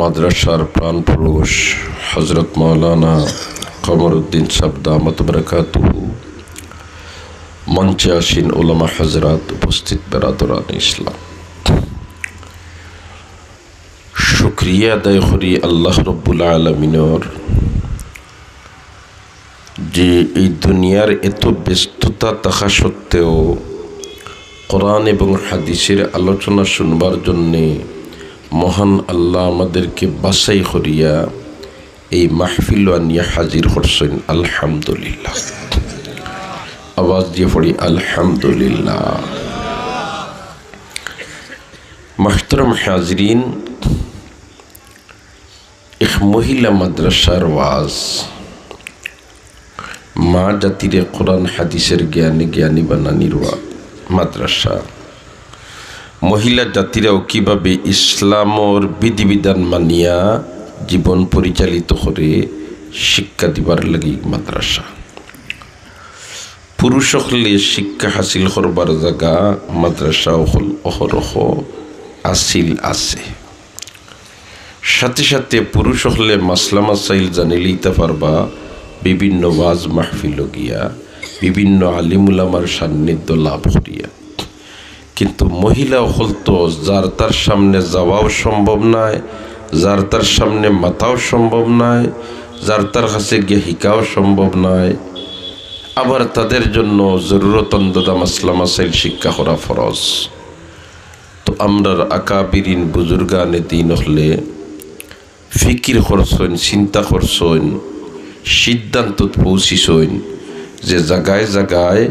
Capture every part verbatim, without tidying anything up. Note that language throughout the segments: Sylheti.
মাদ্রাসার প্রাণ পুরুষ হযরত মাওলানা কমরুদ্দিন সাহেব দামাত বারাকাতুহু, মঞ্চে আসীন উলামা হযরত, উপস্থিত বেরাদরানে ইসলাম, শুকরিয়া আদায় করি আল্লাহ রব্বুল আলামিনর, যে এই দুনিয়ার এত ব্যস্ততা থাকা সত্ত্বেও কোরআন এবং হাদিসের আলোচনা শুনবার জন্যে মহান আল্লাহ আমাদেরকে বাছাই করিয়া এই মাহফিল আনিয়া হাজির করছেন। আলহামদুলিল্লাহ। আওয়াজ দিয়া পড়ি, আলহামদুলিল্লাহ। মুহতারাম হাজিরিন, এক মহিলা মাদ্রাসার ওয়াজ, মা জাতিরে কোরআন হাদিসের জ্ঞানী জ্ঞানী বানানির ওয়া-, মাদ্রাসা। মহিলা জাতিরাও কিভাবে ইসলামর বিধিবিধান মানিয়া জীবন পরিচালিত করে, শিক্ষা দিবার লাগি মাদ্রাসা। পুরুষ অকলে শিক্ষা হাসিল করবার জাগা মাদ্রাসা অকল অহরহ আছিল আছে। সাথে সাথে পুরুষ অকলে মাসলা মাসাইল জানিলিতা পারবা বিভিন্ন ওয়াজ মাহফিল গিয়া, বিভিন্ন আলিম উলামার সান্নিধ্য লাভ করিয়া। কিন্তু মহিলা অকল তো যার তার সামনে যাওয়াও সম্ভব নায়, যার তার সামনে মাতাও সম্ভব নায়, যার তার কাছে গিয়া হিকাও সম্ভব নায়। আবার তাদের জন্য জরুরতন্দাদা মাসলা মাসাইল শিক্ষা করা ফরজ। তো আমরার আকাবিরিন বুজুর্গানে দিন অকলে ফিকির করছইন, চিন্তা করছইন, সিদ্ধান্তত পৌঁছিছইন যে জাগায় জাগায়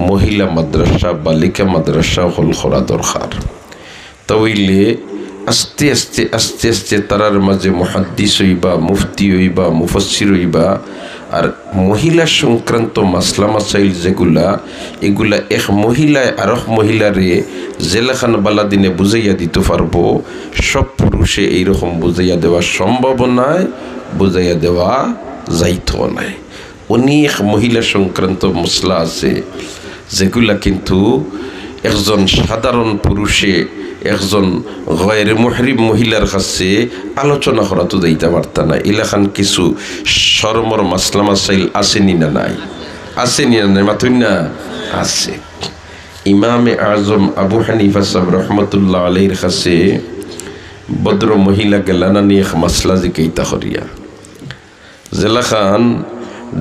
মহিলা মাদ্রাসা, বালিকা মাদ্রাসা অকল করা দরকার। তা অইলে আস্তে আস্তে, আস্তে আস্তে তারার মাঝে মুহাদ্দিস অইবা, মুফতি অইবা, মুফাসসির অইবা। আর মহিলা সংক্রান্ত মাসলা মাসাইল যেগুলা, এগুলা এক মহিলায় আরক মহিলারে যেলাখান বালা দিনে বুঝাইয়া দিতো পারবো, সব পুরুষে এইরকম বুঝাইয়া দেওয়া সম্ভব নায়, বুঝাইয়া দেওয়া যাইতো নায়। অনেক মহিলা সংক্রান্ত মাসলা আছে, যেগুলা কিন্তু একজন সাধারণ পুরুষে একজন গয়রে মুহরিম মহিলার কাছে আলোচনা করাতো যাইতা পারতা না। ইলাখান কিছু শরমর মাসলা মাসাইল আছে নি না নাই? আছে নি না নাই? মাতইন না? আছে। ইমামে আজম আবু হানিফা সাহেব রহমতুল্লাহ আলাইহির কাছে ভদ্র মহিলা গেলা না নি এক মাসলা জিকাইতা করিয়া। যেলাখান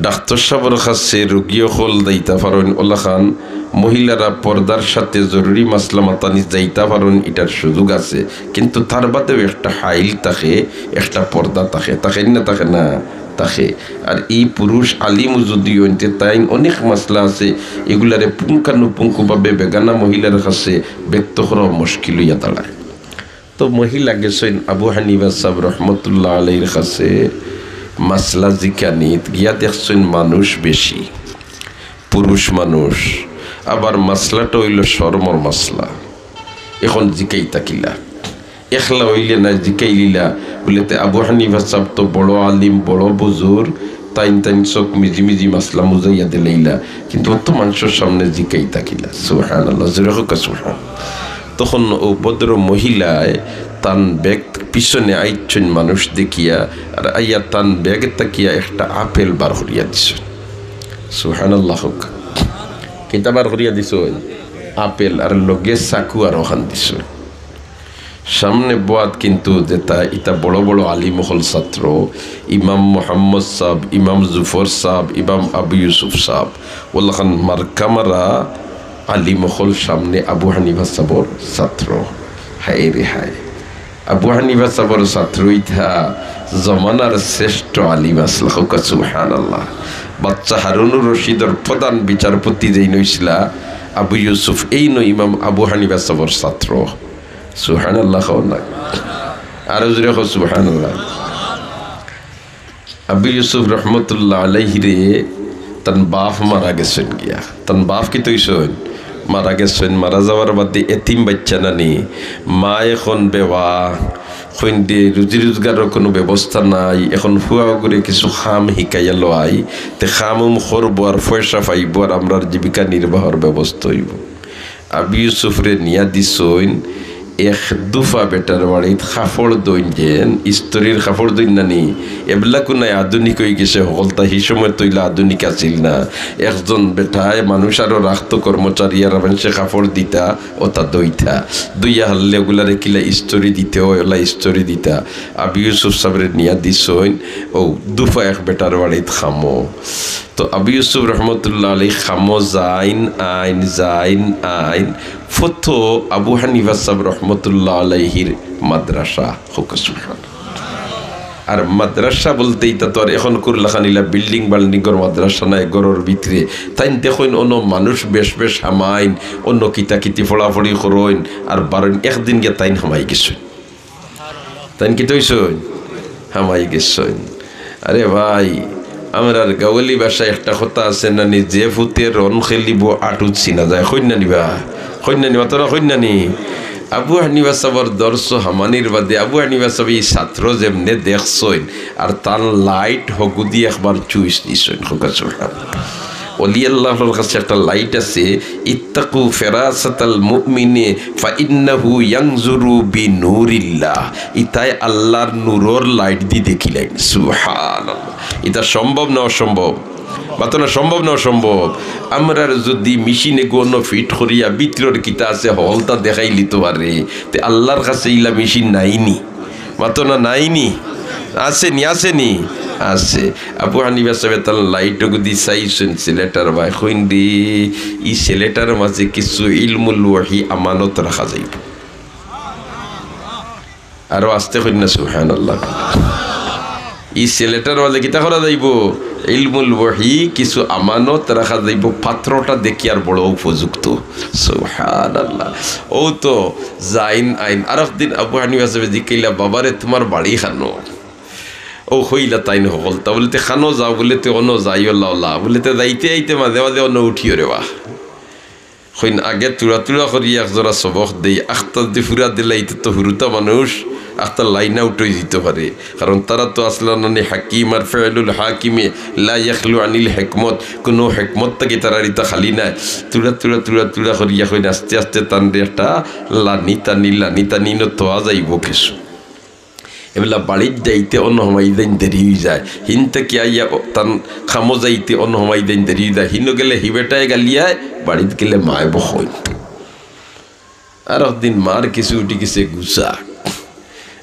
ডাক্তর সাহেবর কাছে রুগী অকল যাইতা পারইন, ওলাখান মহিলারা পর্দার সাথে জরুরি মাসলা মাতানিত যাইতা পারইন, ইটার সুযোগ আছে। কিন্তু তার বাদেও একটা হাইল থাকে, একটা পর্দা থাকে, থাকে না? থাকে না? থাকে। আর ই পুরুষ আলিমও যুদি অইন তে তাইন অনেক মাসলা আছে, এগুলারে পুঙ্খানুপুঙ্খভাবে বেগানা মহিলার কাছে ব্যক্ত করা মুশকিল অইয়া দাঁড়ায়। তো মহিলা গেছইন আবু হানিফা সাহেব রহমতুল্লাহ আলাইহির কাছে মাসলা জিকানিত, গিয়া দেখছইন মানুষ বেশি, পুরুষ মানুষ, আবার মাসলাটা অইলো শরমর মাসলা। এখন জিকাইতা কিলা? একলা অইলে না, জিকাইলিলা। বুলে, তে আবু হানিফা সাহেব তো বড় আলিম, বড় বুজুর্গ, তাইন তাইন চউখ মিজি মিজি মাসলা বুঝাইয়া দিলাইলা, কিন্তু অত মানষর সামনে জিকাইতা কিলা? সুবহানাল্লাহ, জোরে কউক্কা সুবহান। তখন অউ ভদ্র মহিলায় তান ব্যাগ পিছনে আইছইন মানুষ দেখিয়া, আর আইয়া তান ব্যাগ থাকিয়া একটা আপেল বার করিয়া দিছইন। সুবহানাল্লাহ কউক্কা। কিতা বার করিয়া দিছইন? আপেল, আর লগে চাকু আরোখান দিছইন। সামনে বওয়াত কিন্তু যেতা, ইতা বড় বড় আলিম অকল ছাত্র, ইমাম মোহাম্মদ সাহেব, ইমাম জুফর সাহেব, ইমাম আবু ইউসুফ সাহেব, ওলাখান মার্কা মারা আলিম অকল সামনে আবু হানিফা সাহেবর ছাত্র। হায় রে হায়, আবু হানিফা সাহেবর ছাত্র ইতা জমানার শ্রেষ্ঠ আলিম আছলা, কউক্কা সুবহানাল্লাহ। বাদশা হারুনুর রশিদর প্রধান বিচারপতি যেইন অইছলা আবু ইউসুফ, এইনও ইমাম আবু হানিফা সাহেবর ছাত্র। সুবহানাল্লাহ কও না? আরো জোরে কও সুবহানাল্লাহ। আবু ইউসুফ রহমতুল্লাহ আলাইহিরে তান বাফ মারা গেছইন গিয়া। তান বাফ কিতা অইছইন? মারা গেছইন। মারা যাওয়ার বাদে এতিম বাইচ্চা নানি, মা এখন বেওয়া, কইন দে রুজি রোজগারর কুনু ব্যবস্থা নাই, এখন ফুয়া অগুরে কিছু কাম হিকাইয়া লওয়াই, তে কাম উম করবো আর পয়সা পাইবো আর আমরার জীবিকা নির্বাহর ব্যবস্থা অইবো। আবু ইউসুফরে নিয়া দিছইন এক দুফা বেটার বাড়িত কাপড় ধইন যেন, ইস্ত্রির কাপড় ধইন নানি, এবলা কুনায় আধুনিক অইগেছে হকলতা, হি সময় তো ইলা আধুনিক আছিল না। একজন বেটায় মানুষ আরো রাখতো কর্মচারী, আর মানষে কাপড় দিতা, অতা ধইতা, ধইয়া হারলে ওগুলারে কিলা ইস্ত্রি দিতে অয়, ওলা ইস্ত্রি দিতা। আবু ইউসুফ সাবরে নিয়া দিছইন, ও দুফা এক বেটার বাড়িত কামো। তো আবু ইউসুফ রহমতুল্লাহ আলাইহি কামো যাইন আইন, যাইন আইন। ফতো আবু হানিফা সাব রহমতুল্লাহ আলাইহির মাদ্রাসা। কউক্কা সুবহানাল্লাহ। আর মাদ্রাসা বলতে ইতা তো আর অখনকুর লাখান ইলা বিল্ডিং বাল্ডিংর মাদ্রাসা নায়, ঘরর ভিতরে। তাইন দেখইন অনো মানুষ বেশ বেশ হামাইন, অনো কিতা কিতি ফড়াফড়ি করইন, আর বারইন। একদিন গিয়া তাইন হামাই গেছইন। তাইন কিতা অইছইন? হামাই গেছইন। আরে ভাই, আমরার গাওয়ালি ভাষায় একটা কথা আছে নানি, "যে ফুতে রন খেলিব আটুত চিনা যায়।" কইন নানি বা? কইন নানি, মাতো না কইন নানি? আবু হানিফা সাবর দর্শ হামানির বাদে আবু হানিফা সাবে ই ছাত্র যেমনে দেখছইন, আর তার লাইট হগুদি একবার চুইস দিছইন। কউক্কা সুবহানাল্লাহ। অলি আল্লাহর কাছে একটা লাইট আছে, "ইত্তাকু ফেরাসাতাল মুমিনে ফাইন্নাহু ইয়ানজুরু বিনুরিল্লাহ।" ইতায় আল্লাহর নূরর লাইট দি দেখিলাইন। সুবহানাল্লাহ। ইতা সম্ভব না অসম্ভব? মাতো না, সম্ভব না অসম্ভব? আমরার যুদি মেশিনে গনো ফিট করিয়া ভিতরর কিতা আছে হকলতা দেখাইলিতো পারে, তে আল্লাহর কাছে ইলা মেশিন নাইনি? মাতো না, নাইনি? আছেনি, আছেনি? আছে। আবু হানিফা সাবে তান লাইট হগুদি চাইছইন, ছেলেটার বায় কইন দি, "ই ছেলেটার মাঝে কিছু ইলমুল ওয়াহি আমানত রাখা যাইব।" আরো আস্তে কইন না, সুবহানাল্লাহ। "ই ছেলেটার মাঝে কিতা করা যাইব? ইলমুল ওয়াহি কিছু আমানত রাখা যাইব, পাত্রটা দেখিয়ার বড় উপযুক্ত।" সুবহানাল্লাহ। ও তো যাইন আইন। আরক দিন আবু হানিফা সাবে জিকাইলা, "বাবারে, তুমার বাড়ি কানো?" ও কইলা তাইন হকলতা। বুলে, "তে কানো যাও?" বুলে, "তে অনো যাই, অলা অলা।" বুলে, "তে যাইতে আইতে মাঝে মাঝে অনো উঠিও রে বা।" কইন, "আগে তুড়া তুড়া করি এক জোড়া সবক দেই, আখতা যুদি ফুরা দিলাই, ইতা তো হুরুতা মানুষ, আখতা লাইন আউট অইযিতো পারে।" কারণ তারা তো আছলা নানি হাকিম, আর ফেলুল হাকিমে লা ইয়াখলু আনিল হেকমত, কুনু হেকমত থাকি তারার ইতা খালি নায়। তুড়া তুড়া তুড়া তুড়া করিয়া কইন আস্তে আস্তে তানরে একটা লানি টানি, লানি টানি ইনো থওয়া যাইব কিছু। এবলা বাড়িত যাইতে অনো হামাই যাইন দেরি অইযায়, হিন থাকি আইয়া অ-, তান কামো যাইতে অনো হামাই যাইন দেরি অইযায়, হিনো গেলে হি বেটায় গালিয়ায়, বাড়িত গেলে মায় বকইন। আরক দিন মার কিছু উঠি গেছে গুসা।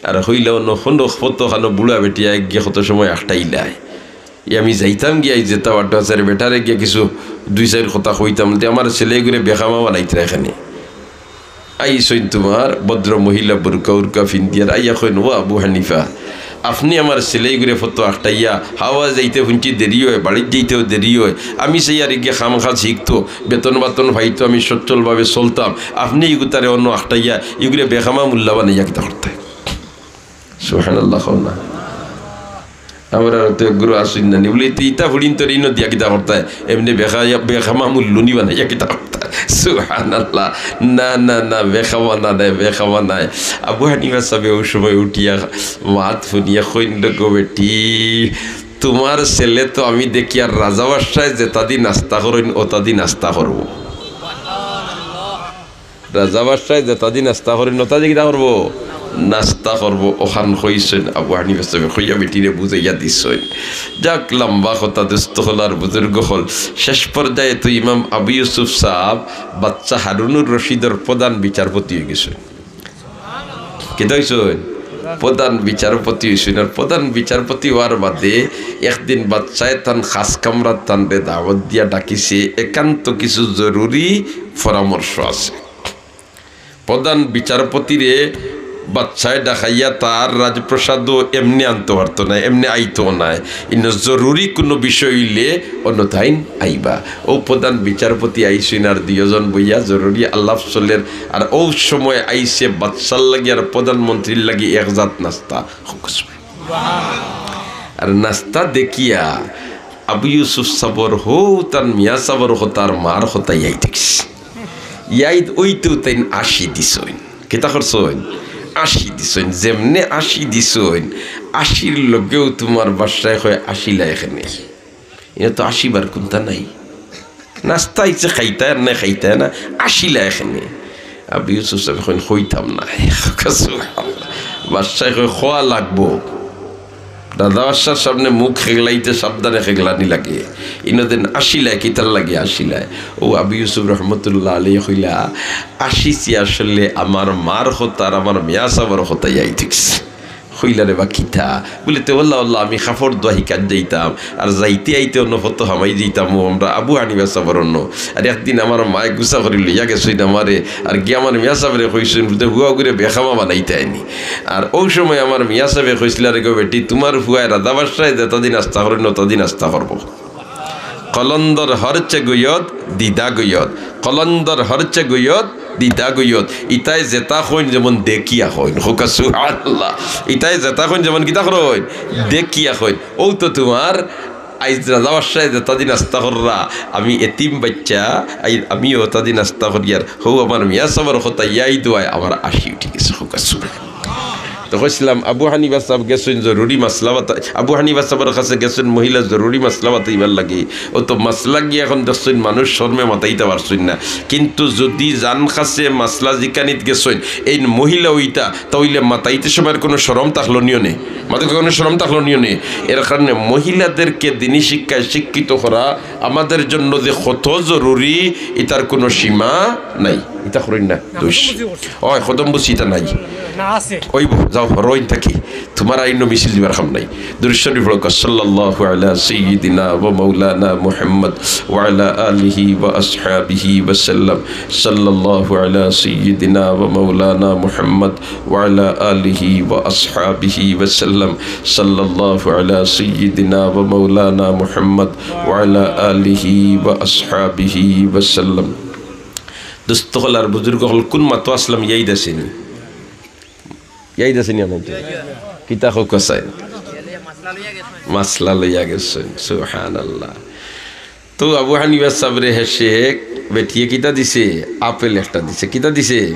আর কইলা অনো কুনু ফতো কানো বুড়া বেটিয়ে গিয়া কত সময় আখটাইলায়। ই আমি যাইতাম গিয়া, ই যেতা বাটো আছে, আর বেটারে গিয়া কিছু দুই চাইর কথা কইতাম, তে আমার ছেলে ইগুরে বেকামা বানাইতরা এখানে। আইছইন তুমার ভদ্র মহিলা বুরকা উরকা ফিন্দিয়ার, আইয়া কইন, "ও আবু হানিফা, আপনে আমার ছেলে ইগুরে ফতো আখটাইয়া, হাওয়া যাইতে হুনছি দেরি অয়, বাড়িত যাইতেও দেরি অয়, আমি চাইয়ার ইগে কাম কাজ হিকতো, বেতন বাতন পাইতো, আমি সচ্ছলভাবে চলতাম, আপনে ইগুতারে অনো আখটাইয়া, ইগুরে বেকামা মুল্লা বানাইয়া কিতা করতায়?" সুবহানাল্লাহ কও না। আমরা তো এগুলো আসুন না নি। বলি, "তুই ইতা ফুড়িন তোর ইনো দিয়া কিতা করতায়? এমনে বেখা-, বেকামা মুল্লুনি বানাইয়া কিতা করতায়?" সুবহানাল্লাহ। না, না, না, বেকামা না, না, বেকামা নায়। আবু হানিফা সাবে ওই সময় উঠিয়া মাত হুনিয়া কইন, "গো বেটি, তুমার ছেলে তো আমি দেখিয়ার রাজা বাদশায় যেতা দি নাস্তা করইন, অতা দি নাস্তা করবো।" রাজা বাদশায় যেতা দি নাস্তা করইন, অতা দি কিতা করবো? নাস্তা করবো। অখান কইছইন আবু হানিফা সাবে, কইয়া বেটিরে বুঝাইয়া দিছইন। যাক, লম্বা কথা, দোস্ত অকল আর বুজুর্গ অকল। শেষ পর্যায়ে তো ইমাম আবু ইউসুফ সাব বাদশা হারুনুর রশিদর প্রধান বিচারপতি অইগেছইন। কিতা অইছইন? প্রধান বিচারপতি অইছইন। আর প্রধান বিচারপতি অওয়ার বাদে একদিন বাদশায় তান খাস কামরাত তানরে দাওয়াত দিয়া ডাকিছে, একান্ত কিছু জরুরি পরামর্শ আছে। প্রধান বিচারপতিরে বাদশায় ডাকাইয়া তার রাজপ্রাসাদও এমনে আনতো পারতো নায়, এমনে আইতো নায়। ইনো জরুরি কুনু বিষয় অইলে অনো তাইন আইবা। অউ প্রধান বিচারপতি আইছইন আর দুইজন বইয়া জরুরি আলাপ চলের। আর অউ সময় আইছে বাদশার লাগি আর প্রধানমন্ত্রীর লাগি এক জাত নাস্তা। আর নাস্তা দেখিয়া আবু ইউসুফ সাবর হউ তান মিয়া সাবর কথা আর মার কথা ইয়াইদ অইগেছে। ইয়াইদ অইতেউ তাইন আশি দিছইন। কিতা করছইন? আশি দিছইন। যেমনে আশি দিছইন, আশির লগেউ তুমার বাদশায় কয়, "আশিলা এখানে।" ইনো তো আশিবার কুন্তা নাই। নাস্তা আইছে খাইতায় আর নায় খাইতায় না, আশিলা এখানে। আবু ইউসুফ সাবে কইন, "কইতাম না।" বাদশায় কয়, "কওয়া লাগবো।" রাজা বাদশার সামনে মুখ খেগলাইতে সাবধানে খেগলানি লাগে। ইনো দেন আশিলায়, কিতার লাগি আশিলায়? ও আবু ইউসুফ রহমতুল্লাহ আলাইহি কইলা, "আশিছি আসলে আমার মার কথা আর আমার মিয়া সাবর কথা ইয়াদ অইছে।" কইলা, "রে বা কিতা?" বুলে, "তে ওল্লা ওল্লা, আমি কাপড় ধোয়া হিকাত যাইতাম, আর যাইতে আইতে অনো ফতো হামাই যাইতাম, ও আমরা আবু হানিফা সাবর অনো। আর একদিন আমার মায়ে গুসা করি লইয়া গেছইন আমারে, আর গিয়া আমার মিয়া সাবরে কইছইন, বুলে, হুয়া গুরে বেখামা বানাইতে আইনি। আর অউ সময় আমার মিয়া সাবে কইছিলা, 'রে গো বেটি, তুমার ফুয়ায় রাজা বাদশায় যেতা দি নাস্তা করইন, অতা দি নাস্তা করবো।'" কলন্দর হরচে গুয়ত, দিদা গুয়ত। কলন্দর হরচে গুয়ত, দিদা গুয়ত। ইতায় যেতা কইন যেমন দেখিয়া কইন। কউক্কা সুবহানাল্লাহ। ইতায় যেতা কইন যেমন কিতা কইন? দেখিয়া কইন। অউ তো তুমার আইজ রাজা বাদশায় যেতা দি নাস্তা কররা, আমি এতিম বাইচ্চা, আইজ আমিও অতা দি নাস্তা করিয়ার। হউ আমার মিয়া সাবর কথা ইয়াদ অওয়ায় আমার আশি উঠি গেছে। কউক্কা সুবহানাল্লাহ। তো কইছিলাম, আবু হানিফা সাব গেছইন জরুরি মাসলা বাতা-, আবু হানিফা সাবর কাছে গেছইন মহিলা জরুরি মাসলা বাতাইবার লাগি। অউ তো মাসলা গিয়া অখন দেখছইন মানুষ শরমে মাতাইতা পারছইন না। কিন্তু যুদি যান কাছে মাসলা জিকানিত গেছইন, এইন মহিলা অইতা, তা অইলে মাতাইতে সময় কুনু শরম থাকলো নিও নে, মাতাইতে কুনু শরম থাকলো নিও নে। এর কারণে মহিলাদেরকে দিনী শিক্ষায় শিক্ষিত করা আমাদের জন্য যে কত জরুরি, ইতার কুনু সীমা নাই। ইতা করইন না, দোষ। ওই কদম বুঝি ইতা নাই। না, আছে। ওই যাও, রইন থাকি। তুমার আইন মিছিল দিবার কাম নাই। দুরূদ শরীফ পড়ো, সাল্লাল্লাহু আলা সাইয়্যিদিনা ওয়া মাওলানা মুহাম্মদ ওয়া আলা আলিহি ওয়া আসহাবিহি ওয়া সাল্লাম। সাল্লাল্লাহু আলা সাইয়্যিদিনা ওয়া মাওলানা মুহাম্মদ ওয়া আলা আলিহি ওয়া আসহাবিহি ওয়া সাল্লাম। সাল্লাল্লাহু আলা সাইয়্যিদিনা ওয়া মাওলানা মুহাম্মদ ওয়া আলা আলিহি ওয়া আসহাবিহি ওয়া সাল্লাম। দোস্ত অকল আর বুজুর্গ অকল, কুন মাতো আছলাম ইয়াদ আছে নি? ইয়াদ আছে নি আমার? কিতা কউক্কা চাই? মাসলা লইয়া গেছইন। সুবহানাল্লাহ। তো আবু হানিফা সাবরে হেষে বেটিয়ে কিতা দিছে? আপেল একটা দিছে। কিতা দিছে?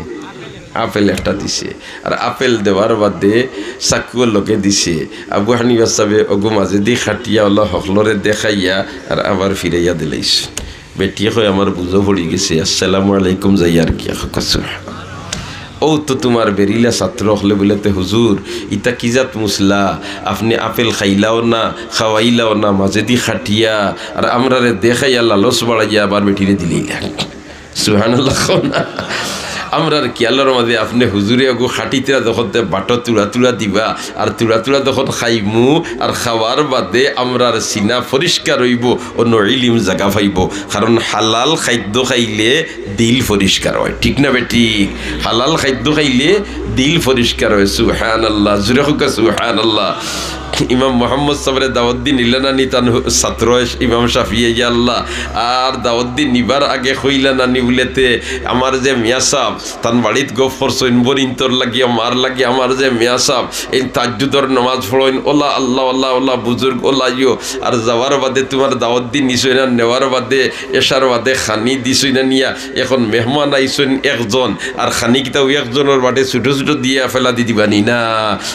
আপেল একটা দিছে। আর আপেল দেওয়ার বাদে চাকুও লগে দিছে। আবু হানিফা সাবে অগু মাজেদি কাটিয়া অলা হকলরে দেখাইয়া আর আবার ফিরাইয়া দিলাইছে। বেটিয়ে কয়, "আমার বুঝো পড়ি গেছে, আসসালামু আলাইকুম, যাইয়ার গিয়া।" কউক্কা সুবহানাল্লাহ। অউ তো তুমার বেরিলা ছাত্র অকলে বুলে, "তে হুজুর, ইতা কি জাত মুসলা? আপনে আপেল খাইলাও না, খাওয়াইলাও না, মাজেদি কাটিয়া, আর আমরারে দেখাইয়া লালচ বাড়াইয়া আবার বেটিরে দিলাইলা।" সুবহানাল্লাহ কও না। আমরার খিয়ালর মাজে আপনে হুজুরে অগু কাটিতরা যখন তে বাটো তুড়া তুড়া দিবা, আর তুড়া তুড়া যখন খাইমু, আর খাওয়ার বাদে আমরার সিনা পরিষ্কার অইবো, অনো ইলিম জাগা পাইবো। কারণ হালাল খাদ্য খাইলে দিল পরিষ্কার অয়, ঠিক না বেঠিক? হালাল খাদ্য খাইলে দিল পরিষ্কার অয়। সুবহানাল্লাহ, জুরে কউক্কা সুবহানাল্লাহ। ইমাম মোহাম্মদ সাবরে দাওয়াত দি নিলা না নি তান হু-, ছাত্র ইমাম শাফিয়ে, ইয়া আল্লাহ। আর দাওয়াত দি নিবার আগে কইলা না নি বুলে, "তে আমার যে মিয়া সাব, তান বাড়িত গফ করছইন, বরিন্তর লাগিয়া, মার লাগিয়া, আমার যে মিয়া সাব, এইন তাহাজ্জুদর নমাজ পড়ইন, অলা আল্লাহ, অলা, অলা বুজুর্গ, অলা ইয়ো।" আর যাওয়ার বাদে তুমার দাওয়াত দি নিছইন, আর নেওয়ার বাদে, এশার বাদে খানি দিছইন না নিয়া, অখন মেহমান আইছইন একজন, আর খানি কিতাও একজনর বাটে ছুটো ছুটো দিয়া ফেলা দি দিবা নি না।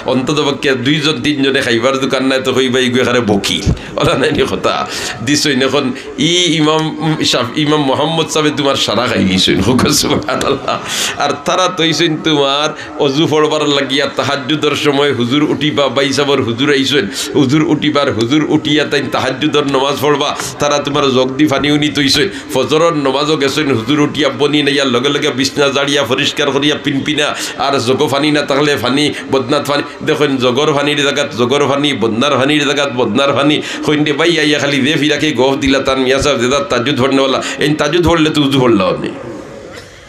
অন্তত পক্ষে দুইজন তিনজনে খাইবার দোকান নাই তো কইবা, "ইগু এখানে বকিল।" অলা নায় নি কথা? দিছইন অখন ই ইমাম শাফ-, ইমাম মোহাম্মদ সাবে তুমার সারা খাইলিছইন। কউক্কা সুবহানাল্লাহ। আর তারা থইছইন তুমার অজু পড়বার লাগিয়া তাহাজ্জুদর সময় হুজুর উঠিবা, ভাই সাবর হুজুর আইছইন, হুজুর উঠিবার, হুজুর উঠিয়া তাইন তাহাজ্জুদর নমাজ পড়বা, তারা তুমার জগ দি পানি উনি থইছইন, ফজরর নমাজও গেছইন, হুজুর উঠিয়া বনি নাইয়া লগে লগে বিছনা ঝাড়িয়া পরিষ্কার করিয়া পিনপিনা, আর জগো পানি না থাকলে পানি, বদনাত পানি, দেখইন জগর পানির জাগাত জগর পানি, বদনার পানির জাগাত বদনার পানি, কইন রে ভাই আইয়া খালি যে ফিরাকে গফ দিলা তান মিয়া সাব যেতা তাহাজ্জুদ পড়নেওয়ালা, এইন তাহাজ্জুদ পড়লে তো উজু পড়লা অনে।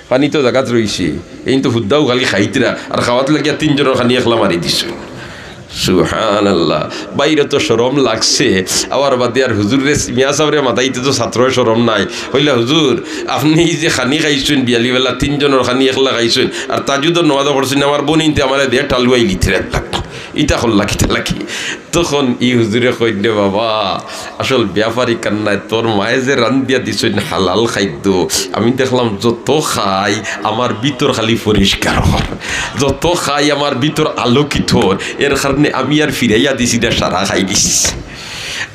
পানি তো জাগাত রইছে, এইন তো হুদ্দাও খালি খাইতরা, আর খাওয়াত লাগিয়া তিনজনর খানি একলা মারি দিছইন। সুবহানাল্লাহ। বাইরে তো শরম লাগছে, আওয়ার বাদে আর হুজুররে, মিয়া সাবরে মাতাইতে তো ছাত্রর শরম নাই। কইলা, "হুজুর, আপনে ই যে খানি খাইছইন বিয়ালি বেলা, তিনজনর খানি একলা খাইছইন, আর তাহাজ্জুদর নমাজও পড়ছইন, আমার বনিন্তে আমারে দে টালুয়াই লিতে রাখলাম। ইতা করলা কিতা লাগি?" তখন ই হুজুরে কইন রে বাবা, আসল ব্যাপারই কান্নায় তোর মায়ে যে রান্দিয়া দিছইন হালাল খাদ্য, আমি দেখলাম যত খাই আমার ভিতর খালি পরিষ্কার অর, যত খাই আমার ভিতর আলোকিত অর, এর কারণে আমি আর ফিরাইয়া দিছি না, সারা খাই দিছি।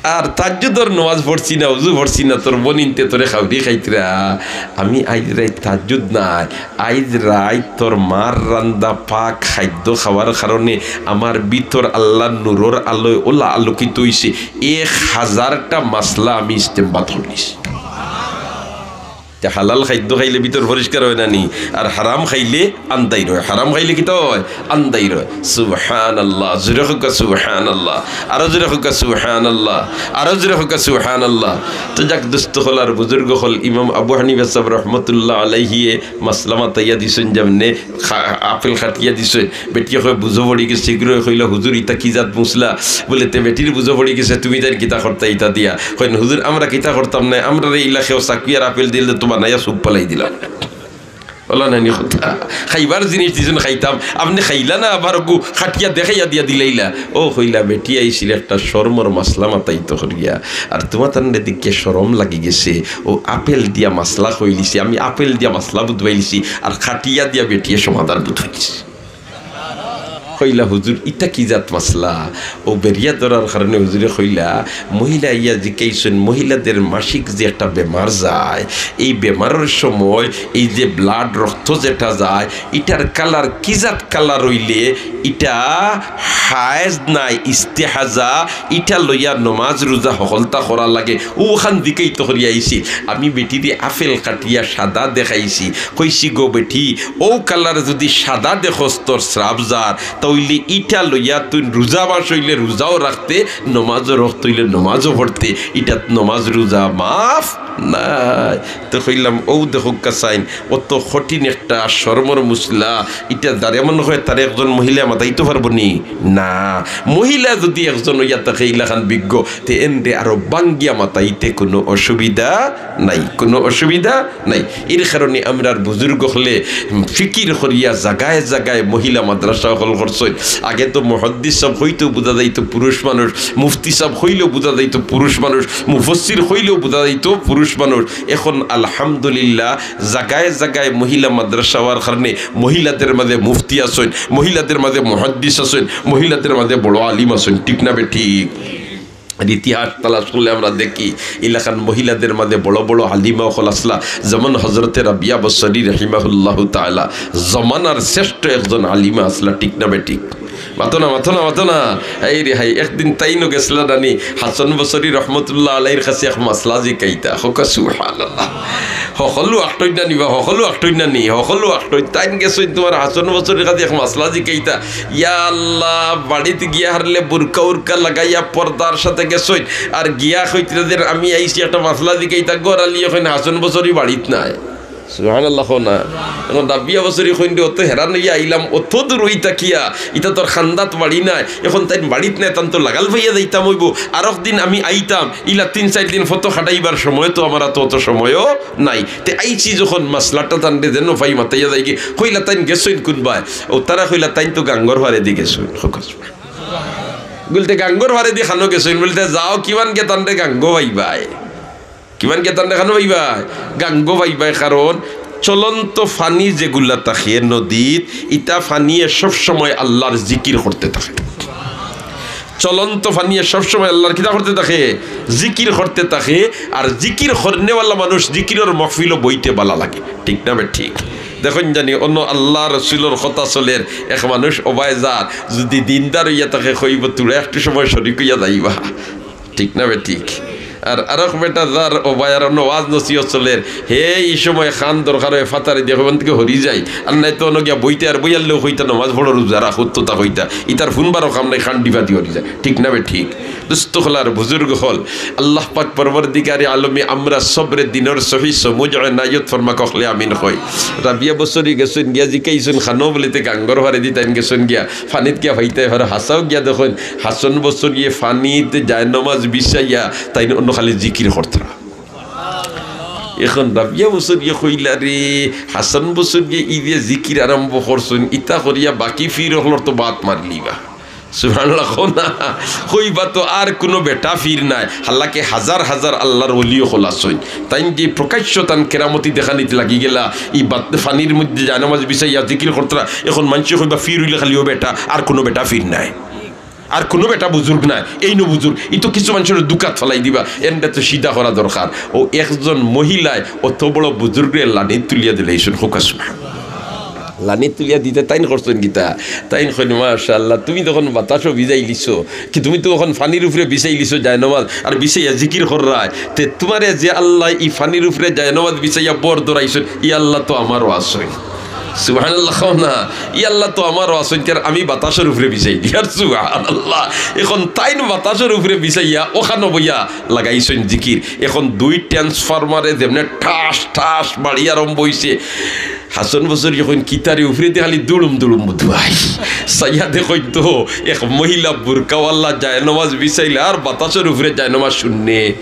আর তাহাজ্জুদর নমাজ পড়ছি না, উজু পড়ছি না, তোর বইনতে তোরে খাওরি খাইতরা। আমি আইজ রাইত তাহাজ্জুদ নায়, আইজ রাইত তোর মার রান্দা পাক খাদ্য খাওয়ার কারণে আমার ভিতর আল্লার নূরর আলোয় ওলা আলোকিত অইছে। এক হাজারটা মাসলা আমি ইস্তেমবাত করিলিছি। তে হালাল খাদ্য খাইলে ভিতর পরিষ্কার অয় না নি? আর হারাম খাইলে আন্দাইর অয়। হারাম খাইলে কিতা অয়? আন্দাইর অয়। সুবহানাল্লাহ, জোরে কউক্কা সুবহানাল্লাহ, আরো জোরে কউক্কা সুবহানাল্লাহ, আরো জোরে কউক্কা সুবহানাল্লাহ। তো যাক, দোস্ত অকল আর বুজুর্গ অকল, ইমাম আবু হানিফা সাব রহমতুল্লাহ আলাইহিয়ে মাসলা মাতাইয়া দিছইন, যেমনে খা-, আপেল কাটিয়া দিছইন। বেটিয়ে কয়, "বুঝো পড়ি গেছে।" ইগুরে কইলা, "হুজুর, ইতা কি জাত মসলা?" বলে, "তে বেটির বুঝো পড়ি গেছে, তুমি তাইন কিতা করতা ইতা দিয়া?" কইন, "হুজুর, আমরা কিতা করতাম নায়, আমরারে ইলা কেউ চাকু আর আপেল দিলে তো বানাইয়া সুপ ফালাই দিলাম।" অলা নানি কথা, খাইবার জিনিস দিছইন খাইতাম, আপনে খাইলা না, আবার অগু কাটিয়া দেখাইয়া দিয়া দিলাইলা। ও কইলা, বেটি আইছিল একটা শরমর মাসলা মাতাইতো করিয়া, আর তুমার তানরে দেখিয়া শরম লাগি গেছে, ও আপেল দিয়া মাসলা কইলিছি, আমি আপেল দিয়া মাসলা বুঝবাইলিছি, আর কাটিয়া দিয়া বেটিয়ে সমাধান বুঝবাইলিছি। কইলা, "হুজুর, ইতা কি জাত মাসলা?" ও বেরিয়া ধরার কারণে হুজুরে কইলা, মহিলা আইয়া জিকাইছইন, মহিলাদের মাসিক যে একটা বেমার যায়, এই বেমারর সময় এই যে blood, রক্ত যেটা যায়, ইটার colour কি জাত colour অইলে ইটা হায়েজ নায় ইস্তেহাজা, ইটা লইয়া নমাজ রোজা হকলতা করা লাগে। অউ খান জিকাইতো করিয়া আইছি। আমি বেটিরে আপেল কাটিয়া সাদা দেখাইছি, কইছি, "গো বেটি, অউ colour যদি সাদা দেখস তোর স্রাব যার, তা অইলে ইটা লইয়া তুই রোজা মাস অইলে রোজাও রাখতে, নমাজও রখতে অইলে নমাজও পড়তে, ইটাত নমাজ রোজা মাফ নাই।" তো কইলাম, "অউ দেখউক্কা চাইন, অত কঠিন একটা শরমর মসলা, ইটা যারে মনে অয় তারে একজন মহিলা মাতাইতো পারবো নি?" না, মহিলা যদি একজন অইয়া থাকে ইলাখান বিজ্ঞ, তে এনরে আরো বাঙ্গিয়া মাতাইতে কুনু অসুবিধা নাই, কুনু অসুবিধা নাই। এর কারণে আমরার বুজুর্গ অকলে ফিকির করিয়া জাগায় জাগায় মহিলা মাদ্রাসা অকল করছইন। আগে তো মুহাদ্দিস সাব কইলেউ বুঝা যাইতো পুরুষ মানুষ, মুফতি সাব কইলেউ বুঝা যাইতো পুরুষ মানুষ, মুফাসসির কইলেউ বুঝা যাইতো পুরুষ মানুষ। এখন আলহামদুলিল্লাহ জাগায় জাগায় মহিলা মাদ্রাসা অওয়ার কারণে মহিলাদের মাঝে মুফতি আছইন, মহিলাদের মাঝে মুহাদ্দিস আছইন, মহিলাদের মাঝে বড় আলিম আছইন, ঠিক না বেঠিক? আর ইতিহাস তালাশ করলে আমরা দেখি, ইলাখান মহিলাদের মাঝে বড় বড় আলিমা অকল আছলা, যেমন হযরতে রাবিয়া বসরি রহিমাহুল্লাহু তাআলা, জমানার শ্রেষ্ঠ একজন আলিমা আছলা, ঠিক না বেঠিক? মাতো না, মাতো না, মাতো না। এই রে হাই, একদিন তাইনও গেছলা নানি হাসান বসরি রহমতুল্লাহ আলাইহির কাছে এক মাসলা জিকাইতা। কউক্কা সুবহানাল্লাহ। হকলউ আটইন না নি বা, হকলউ আটইন না নি, হকলউ আটইন। তাইন গেছইন তুমার হাসান বসরির কাছে এক মাসলা জিকাইতা। ইয়া আল্লাহ, বাড়িত গিয়া হারলে বুরকা উরকা লাগাইয়া পর্দার সাথে গেছইন। আর গিয়া কইতরা যে, "আমি আইছি একটা মাসলা জিকাইতা।" ঘর আলিয়ে কইন, "হাসান বসরি বাড়িত নাই।" সুবহানাল্লাহ কও না। এখন রাবিয়া বসরি কইন রে, "অত হেরান অইয়া আইলাম, অত দূর অইতা কিয়া, ইতা তো আর খান্দাত বাড়ি নায়, এখন তাইন বাড়িত নায়, তান তো লাগাল পাইয়া যাইতাম অইবো, আরক দিন আমি আইতাম, ইলা তিন চাইর দিন ফটো খাটাইবার সময় তো আমার তো অত সময়ও নাই, তে আইছি যখন মাসলাটা তানরে যেন পাই মাতাইয়া যাইগি।" কইলা, "তাইন গেছইন কুনবায়?" অউ তারা কইলা, "তাইন তো গাঙ্গর পারেদি গেছইন।" কউক্কা সুবহানাল্লাহ। বুলতে, "গাঙ্গর পারেদি খানো গেছইন?" বুলতে, "যাও, কিমান গিয়া তানরে গাঙ্গো পাইবায়।" কিমান গিয়া তানরে খানো পাইবায়? গাঙ্গো পাইবায়, কারণ চলন্ত পানি যেগুলা থাকে নদীত, ইতা পানিয়ে সবসময় আল্লার জিকির করতে থাকে। চলন্ত পানিয়ে সবসময় আল্লার কিতা করতে থাকে? জিকির করতে থাকে। আর জিকির করনেওয়ালা মানুষ জিকিরর মহফিলো বইতে বালা লাগে, ঠিক না বেঠিক? দেখইন জানি অনো আল্লার রসুলর কথা চলের, এক মানুষ অবায় যার, যুদি দিনদার অইয়া থাকে কইবো, "তুরা একটু সময় শরিক অইয়া যাইবা।" ঠিক না বেঠিক? আর আরক বেটা যার অবায় আর অনো ওয়াজ নসিহত চলের, হে ই সময় খান দরকার অয় ফাতারি দিয়া কইবো, "অন থাকি হরি যাই।" আর নাইতো অনো গিয়া বইতে আর বইয়ারলেও কইতা, "নমাজ পড়ো, রোজা রাখো," তো তা কইতা। ইতার ফোন বারো কাম নাই, খান ডিফা দি হরি যায়। ঠিক না বেঠিক? দোস্ত অকল আর বুজুর্গ অকল, আল্লাহ পাক পরওয়ারদিগারে আলমে আমরা সবরে দিনর সহি সমুজ এনায়ত ফরমাক, অকলে আমিন কই। রাবিয়া বসরি গেছইন গিয়া জিকাইছইন, "খানো?" বুলতে, "গাঙ্গর পারেদি।" তাইন গেছইন গিয়া পানিত গিয়া পাইতায় পারো, হাছাউ গিয়া দেখইন, হাছন বসরিয়ে পানিত জায়নমাজ বিছাইয়া তাইন অনো খালি জিকির করতরা। এখন রাবিয়া বসরিয়ে কইলা, "রে, হাছন বসরিয়ে ই যে জিকির আরম্ভ করছইন, ইতা করিয়া বাকি পীর অকলর তো বাত মারিলিবা।" সুবহানাল্লাহ কও না। কইবা তো আর কুনু বেটা পীর নাই। হালাকে হাজার হাজার আল্লার ওলি অকল আছইন। তাইন যে প্রকাশ্য তান কেরামতি দেখানিত লাগি গেলা, ই বাত-, পানির মধ্যে জায়নমাজ বিছাইয়া জিকির করতরা, এখন মানষে কইবা পীর অইলে খালি অউ বেটা, আর কুনু বেটা পীর নাই। আর কুনু বেটা বুজুর্গ নায়, এইনও বুজুর্গ, ই তো কিছু মানষরে দুকাত ফালাই দিবা, এনরে তো সিধা করা দরকার। অউ একজন মহিলায় অত বড় বুজুর্গরে লানিত তুলিয়া দিলাইছইন, কউক্কা সুবহানাল্লাহ। লানিত তুলিয়া দিতে তাইন করছইন কিতা? তাইন কইন, "মাশাআল্লাহ, তুমি তখন বাতাসও ভিজাইলিছো, কি তুমি তো অখন পানির উপরে বিছাইলিছো জায়নমাজ, আর বিছাইয়া জিকির কররায়, তে তুমারে যে আল্লায় ই পানির উপরে জায়নমাজ বিছাইয়া বর ধরাইছইন, ই আল্লাহ তো আমারও আছইন।" সুবহানাল্লাহ কও না। "ই আল্লাহ তো আমারও আছইন, তে আর আমি বাতাসর উপরে বিছাই দিয়ার।" সুবহানাল্লাহ। অখন তাইন বাতাসর উপরে বিছাইয়া অখানো বইয়া লাগাইছইন জিকির। অখন দুই ট্রান্সফরমারে যেমনে ঠাস ঠাস বাড়ি আরম্ভ অইছে, হাছন বসরি কইন, "কিতারে, উপরেদি খালি দুড়ুম দুড়ুম বুধুয়াই।" চাইয়া দেখইন তো এক মহিলা বুরকাওয়ালা জায়নমাজ বিছাইলা আর বাতাসর উপরে জায়নমাজ শুন্নে।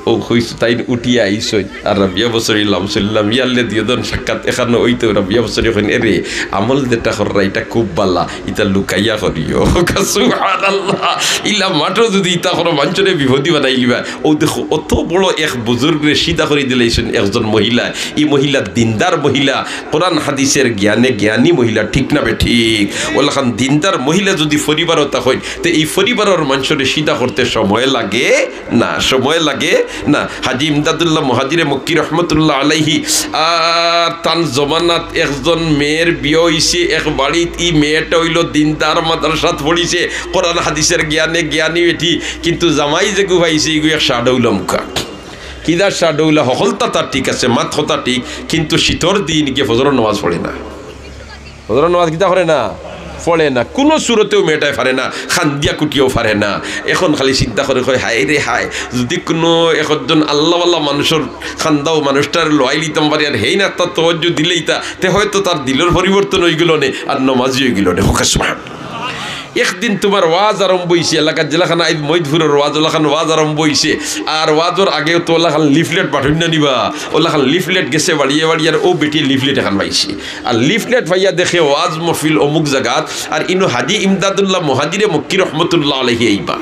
অউ কইছে, তাইন উঠিয়া আইছইন। আর রাবিয়া বসরি লামছইন, "ইয়াল্লে দিও দন সাক্ষাৎ এখানো অইতো।" রাবিয়া বসরি কইন, "এরে, আমল যেটা কররায় ইটা খুব বালা, ইটা লুকাইয়া করিও।" সুবহানাল্লাহ। ইলা মাঠো যুদি ইতা করো, মানষরে বিপদি বানাইলিবা। অউ দেখো, অত বড় এক বুজুর্গরে সিধা করি দিলাইছইন একজন মহিলায়। ই মহিলা দিনদার মহিলা, কোরআন হাদিসের জ্ঞানে জ্ঞানী মহিলা, ঠিক না বেঠিক? অলাখান দিনদার মহিলা যুদি পরিবারো থাকইন, তে ই পরিবারর মানষরে সিধা করতে সময় লাগে না, সময় লাগে না। হাজী ইমদাদুল্লাহ মুহাজিরে মক্কি রহমতুল্লাহ আলাইহি, আর তান জমানাত একজন মেয়ের বিয়া অইছে এক বাড়িত। ই মেয়েটা অইলো দিনদার, মাদ্রাসাত পড়িছে, কোরআন হাদিসের জ্ঞানে জ্ঞানী বেটি, কিন্তু জামাই যেগু পাইছে, ইগু এক সাডৌলা মুখা। কিদার সাডৌলা, হকলতা তার ঠিক আছে, মাত কথা ঠিক, কিন্তু শীতর দিন গিয়া ফজরর নামাজ পড়ে না। ফজরর নামাজ কিতা করে না? পড়ে না। কুনু সুরতেও মেয়েটায় পারে না, কান্দিয়া কুটিয়াও পারে না। অখন খালি চিন্তা করে, কয়, "হায় রে হায়, যুদি কুনু একজন আল্লাহওয়ালা মানষর কান্দাও মানষটারে লওয়াইলিতাম পারি, আর হেইন একটা তওয়াজ্জু দিলাইতা, তে হয়তো তার দিলর পরিবর্তন অইগেলো নে, আর নমাজি অইগেলো নে।" কউক্কা সুবহান। একদিন তুমার ওয়াজ আরম্ভ অইছে, এলাকাত যেলাখান আইজ মৈদপুরর ওয়াজ, অলাখান ওয়াজ আরম্ভ অইছে, আর ওয়াজর আগেও তো অলাখান লিফলেট পাঠইন না নি বা, অলাখান লিফলেট গেছে বাড়িয়ে বাড়িয়ে, আর অউ বেটিয়ে লিফলেট এখান পাইছে। আর লিফলেট পাইয়া দেখে ওয়াজ মহফিল অমুক জাগাত, আর ইনো হাজী ইমদাদুল্লাহ মুহাজিরে মক্কি রহমতুল্লাহ আলাইহি আইবা।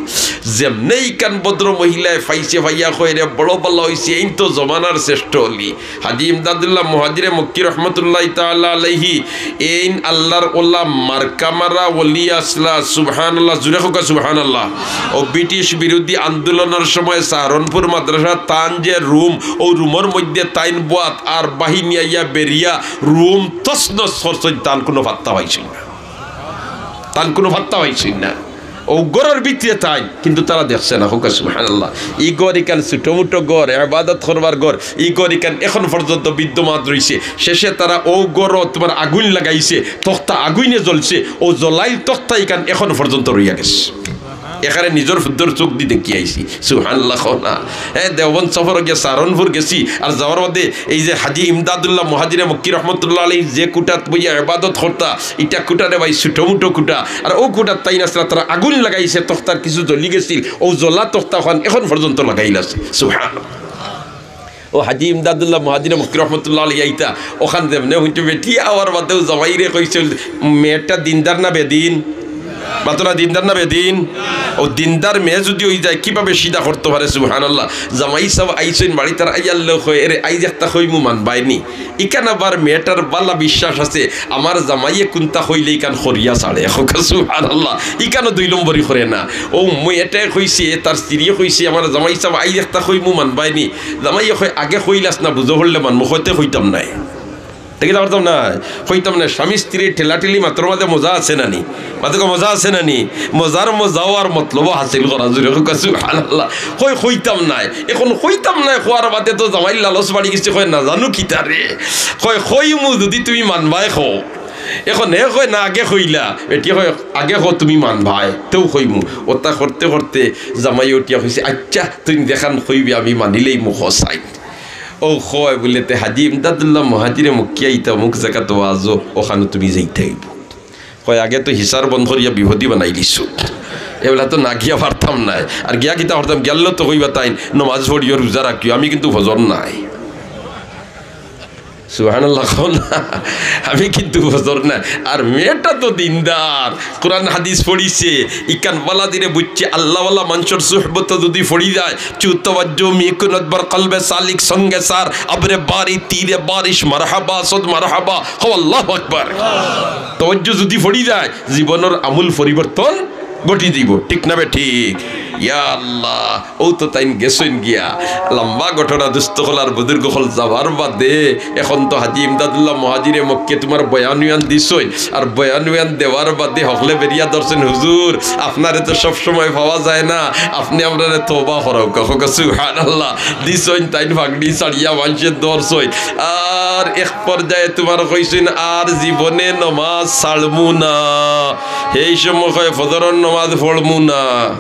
যেমনে ইখান ভদ্র মহিলায় পাইছে, পাইয়া কয়, "রে, বড় বালা অইছে, এইন তো জমানার শ্রেষ্ঠ অলি।" হাজী ইমদাদুল্লাহ মুহাজিরে মক্কি রহমতুল্লাহি তাআলা আলাইহি, এইন আল্লাহর ওলা, মার্কা মারা অলি আছলা। সুবহানাল্লাহ, জুরে কউক্কা সুবহানাল্লাহ। অউ ব্রিটিশ বিরোধী আন্দোলনর সময় সাহারনপুর মাদ্রাসাত তান যে রুম, অউ রুমর মধ্যে তাইন বওয়াত, আর বাহিনী আইয়া বেড়িয়া রুম তছনছ করছইন, তান কুনু পাত্তা পাইছইন না, তান কুনু পাত্তা পাইছইন না। অউ ঘরর ভিতরে তাইন, কিন্তু তারা দেখছে না। কউক্কা সুবহানাল্লাহ। ই ঘর ইখান ছুটো-মুটো ঘর, ইবাদত করবার ঘর। ই ঘর ইখান অখন পর্যন্ত বিদ্যমান রইছে। শেষে তারা অউ ঘরো তুমার আগুইন লাগাইছে, তখতা আগুইনে জ্বলছে, অউ জ্বলাইল তখতা ইখান অখন পর্যন্ত রইয়া গেছে। এখানে নিজর ফুদ্দর চউখদি দেখি আইছি। সুবহানাল্লাহ কও না। এ, দেওবন্দ সফরো গিয়া সাহারনপুর গেছি, আর যাওয়ার বাদে এই যে হাজী ইমদাদুল্লাহ মুহাজিরে মক্কি রহমতুল্লাহ আলাইহি যে কুটাত বইয়া ইবাদত করতা, ইটা কুটা রে ভাই, ছুটো-মুটো কুটা। আর অউ কুটাত তাইন আছলা, তারা আগুইন লাগাইছে, তখতার কিছু জ্বলি গেছিল, অউ জ্বলা তখতা অখান অখন পর্যন্ত লাগাইল আছে। সুবহানাল্লাহ। অউ হাজী ইমদাদুল্লাহ মুহাজিরে মক্কি রহমতুল্লাহ আলাইহি আইতা, অখান যেমনে হুনছে বেটি আওয়ার বাদেউ জামাইরে কইছে, "মেয়েটা দিনদার না বেদিন?" মাতো না, দিনদার না বেদিন? অউ দিনদার মেয়ে যুদি অইযায়, কিভাবে সিধা করতো পারে? সুবহানাল্লাহ। জামাই সাব আইছইন বাড়িত, আর আইয়ার লগে কয়, "এরে, আইজ একটা কইমু, মানবায়নি।" ইখান আবার মেয়েটার বালা বিশ্বাস আছে, আমার জামাইয়ে কুনতা কইলে ইখান করিয়া ছাড়ে। কউক্কা সুবহানাল্লাহ। ইখানও দুই নম্বরি করে না। অউ মেয়েটায় কইছে, তার স্ত্রীয়ে কইছে, "আমার জামাই সাব আইজ একটা কইমু, মানবায়নি।" জামাইয়ে কয়, "আগে কইলাছ না, বুঝো পড়লে মানমু।" কয়, "তে কইতাম নায়।" তে কিতা করতাম নায়? কইতাম নায়। স্বামী স্ত্রীর ঠেলাঠেলি মাতর মাঝে মজা আছে না নি? মাতো কউক্কা, মজা আছে না নি? মজার মজাও আর মতলবও হাসিল করা, জুরে কউক্কা সুবহানাল্লাহ। কয়, "কইতাম নায়।" অখন কইতাম নায় কওয়ার বাদে তো জামাইর লালচ বাড়ি গেছে, কয়, "না জানু কিতা রে?" কয়, "কইমু যুদি তুমি মানবায় কও।" অখন হে কয়, "না, আগে কইলা।" বেটিয়ে কয়, "আগে কও তুমি মানবায়, তেউ কইমু।" অতা করতে করতে জামাইয়ে উঠিয়া কইছে, "আইচ্ছা, তুমি যেখান কইবে আমি মানিলাইমু, কও চাই।" অউ কয় বুলে, "তে হাজী ইমদাদুল্লাহ মুহাজিরে মক্কি আইতা অমুক জাগাত ওয়াজো, অখানো তুমি যাইতায় অইবো।" কয়, "আগে তো হিসার বন্ধ করিয়া বিপদি বানাইলিছো।" এবলা তো না গিয়া পারতাম নায়। আর গিয়া কিতা করতাম? গেলে তো কইবা তাইন, "নমাজ পড়িও, রুজা রাখিও, আমি কিন্তু ফজর নাই।" সুবহানাল্লাহ কও না। "আমি কিন্তু ফজর নাই।" আর মেয়েটা তো দিনদার, কোরআন হাদিস পড়িছে, ইখান বালা দিনে বুঝছে, আল্লাহওয়ালা মানষর সুহবতো যুদি পড়ি যায়, চু তওয়াজ্জু মি কুনাত বার কলবে সালিক সঙ্গে সার, আবরে বারি তিরে বারিশ মারহাবা সদ মারহাবা, কও আল্লাহু আকবার। তওয়াজ্জু যুদি পড়ি যায়, জীবনর আমূল পরিবর্তন ঘটি দিব, ঠিক না বে ঠিক? ইয়া আল্লাহ, অউ তো তাইন গেছইন গিয়া। লম্বা ঘটনা, দুস্ত অকল আর বুজুর্গ অকল যাওয়ার বাদে, এখন তো হাজী ইমদাদুল্লাহ মুহাজিরে মক্কে তুমার বয়ান উয়ান দিছইন, আর বয়ান উয়ান দেওয়ার বাদে হকলে বেরিয়া ধরছইন, "হুজুর, আপনারে তো সব সময় পাওয়া যায় না, আপনে আমরারে তওবা করাউক্কা।" কউক্কা সুবহানাল্লাহ। দিছইন তাইন ফাগড়ি ছাড়িয়া মানষে ধরছইন। আর এক পর্যায়ে তুমার কইছইন, "আর জীবনে নমাজ ছাড়মু না।" হেই সময় কয়, "ফজরর নমাজ পড়মু না।"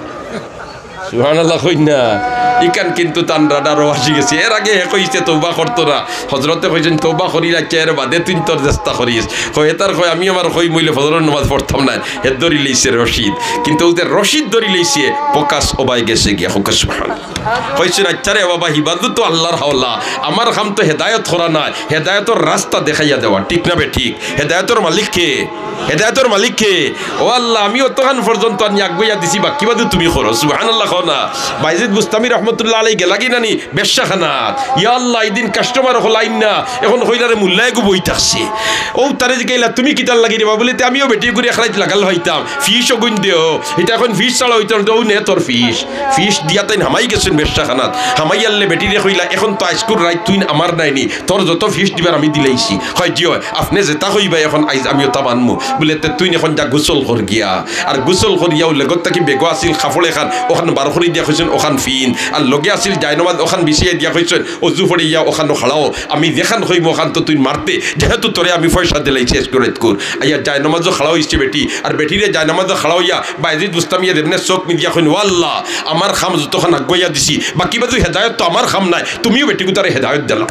সুবহানাল্লাহ কইন না। ইখান কিন্তু তান রাডারো আসি গেছে। এর আগে হে কইছে তওবা করতো না। হজরতে কইছইন, "তওবা করিলাইচ্ছা, এর বাদে তুইন তোর চেষ্টা করিস।" কয়, এতার কয়, "আমি আমার কইমু অইলে ফজরর নমাজ পড়তাম না।" হে ধরি লইছে রশিদ। কিন্তু অউ যে রশিদ ধরি লইছে, ফোকাস ওবায় গেছে গিয়া। কউক্কা সুবহানাল্লাহ। কইছইন, "আইচ্ছা রে বাবা, হিবাদু তো আল্লার হাওলা, আমার কাম তো হেদায়ত করা নায়, হেদায়তর রাস্তা দেখাইয়া দেওয়া।" ঠিক না বে ঠিক? হেদায়তর মালিক কে? হেদায়তর মালিক কে? ও আল্লাহ, আমি অতখান পর্যন্ত আনি আগুয়াইয়া দিছি, বাকি বাদে তুমি করো। সুবহানাল্লাহ কও না। বাইজিদ বুস্তামি রহমতুল্লাহ আলাই গেলাগি নানি বেশ্যাখানাত। ইয়া আল্লাহ, ইদিন কাস্টমার অকল আইন না, এখন কইলা রে মুল্লা এগু বই থাকছে। অউ তারে জিকাইলা, "তুমি কিতার লাগি রে বা?" বুলে, "তে আমিও বেটি এগুরে এক রাইত লাগাল পাইতাম, ফিস অগুইন দেও।" ইটা এখন ফিস ছাড়া অইতো না, অউ নে তোর ফিস। ফিস দিয়া তাইন হামাই গেছইন বেশ্যাখানাত। হামাইয়ারলে বেটিরে কইলা, "এখন তো আইজকুর রাইত তুইন আমার নায়নি, তোর যত ফিস দিবার আমি দিলাইছি।" কয়, "জি অয়, আপনে যেতা কইবা এখন আইজ আমি অতা মানমু।" বুলে, "তে তুইন এখন যা গোসল কর গিয়া, আর গোসল করিয়া অউ লেগর থাকি বেগো আছিল কাপড় এখান, অখান বার করি দিয়া কইছইন অখান ফিন, আর লগে আছিল জায়নমাজ অখান বিছাইয়া দিয়া কইছইন অজু পড়িয়া অখানো খাড়াও, আমি যেখান কইমু অখান তো তুইন মারতে, যেহেতু তোরে আমি পয়সা দিলাইছি আইজকুর রাইতকুর।" আইয়া জায়নমাজো খাড়া অইছে বেটি, আর বেটিরে জায়নমাজো খাড়া অইয়া বাইজিদ বুস্তামিয়ে যেমনে চউখ মিজিয়া কইন, "ও আল্লাহ, আমার কাম যতখান আগুয়াইয়া দিছি, বাকি বাদে হেদায়ত তো আমার কাম নায়, তুমিও বেটিগুতারে হেদায়ত দিলাও।"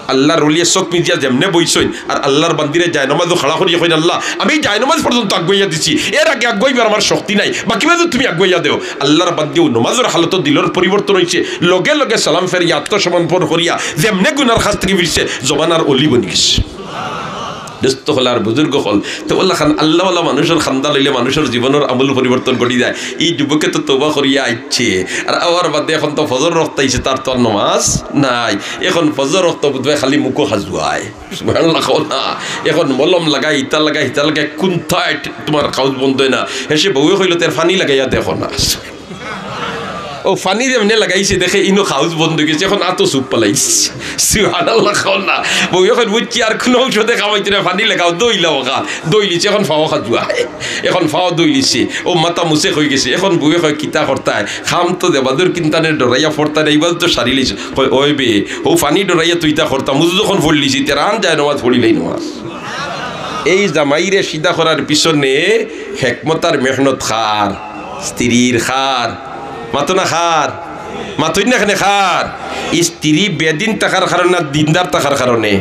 আল্লার ওলিয়ে চউখ মিজিয়া যেমনে বইছইন, আর আল্লার বান্দিরে জায়নমাজো খাড়া করিয়া কইন, "আল্লাহ, আমি জায়নমাজ পর্যন্ত আগুয়াইয়া দিছি, এর আগে আগুয়াইবার আমার শক্তি নাই, বাকি বাদে তুমি আগুয়াইয়া দেও।" আল্লার বান্দি অউ নমাজর হালতো দিলর পরিবর্তন অইছে, লগে লগে সালাম ফেরিয়া আত্মসমর্পণ করিয়া যেমনে গুনার কাছ থাকি ফিরছে, জমানার ওলি বনি গেছে। দুস্ত অকল আর বুজুর্গ অকল, তে অলাখান আল্লাওয়ালা মানুষর কান্দা লইলে মানুষর জীবনর আমূল পরিবর্তন ঘটি যায়। ই যুবকে তো তওবা করিয়া আইছে, আর আওয়ার বাদে এখন তো ফজর অক্ত আইছে, তার তো আর নমাজ নাই। এখন ফজর অক্ত বুধবায় খালি মুখো খাজুয়ায়। সুবহানাল্লাহ কও না। এখন মলম লাগায়, ইতা লাগায়, হিতা লাগায়, কুন্তায় তুমার কাউজ বন্ধ অয় না। হেষে বউয়ে কইলো, "তে ফানি লাগাইয়া দেখো না।" অউ ফানি যেমনে লাগাইছে দেখে ইনো কাউজ বন্ধ অই গেছে, এখন আতো চুপ পালাইছে। সুবহানাল্লাহ কও না। বউয়ে কইন, "বুঝছি, আর কুনু ঔষধে কাম অইতো নায়, ফানি লাগাও, দইলাও অখান।" দইলিছে, এখন ফাও খাজুয়ায়, এখন ফাও দইলিছে, অউ মাথা মুছে কই গেছে। এখন বউয়ে কয়, "কিতা করতায়? কাম তো দেবাদুর কিন্তানে ডরাইয়া পড়তায় নায়, ইবাদত তো সারিলিছে।" কয়, "ওই বে, অউ ফানি ডরাইয়া তুই ইতা করতাম, উজু যখন পড়লিছি, তে রান যায় নমাজ পড়িলাই নমাজ।" এই জামাইরে সিধা করার পিছনে হেকমত আর মেহনত কার? স্ত্রীর। কার? মাতো না কার? মাতইন না কেনে কার? স্ত্রী বেদিন থাকার কারণে না দিনদার থাকার কারণে?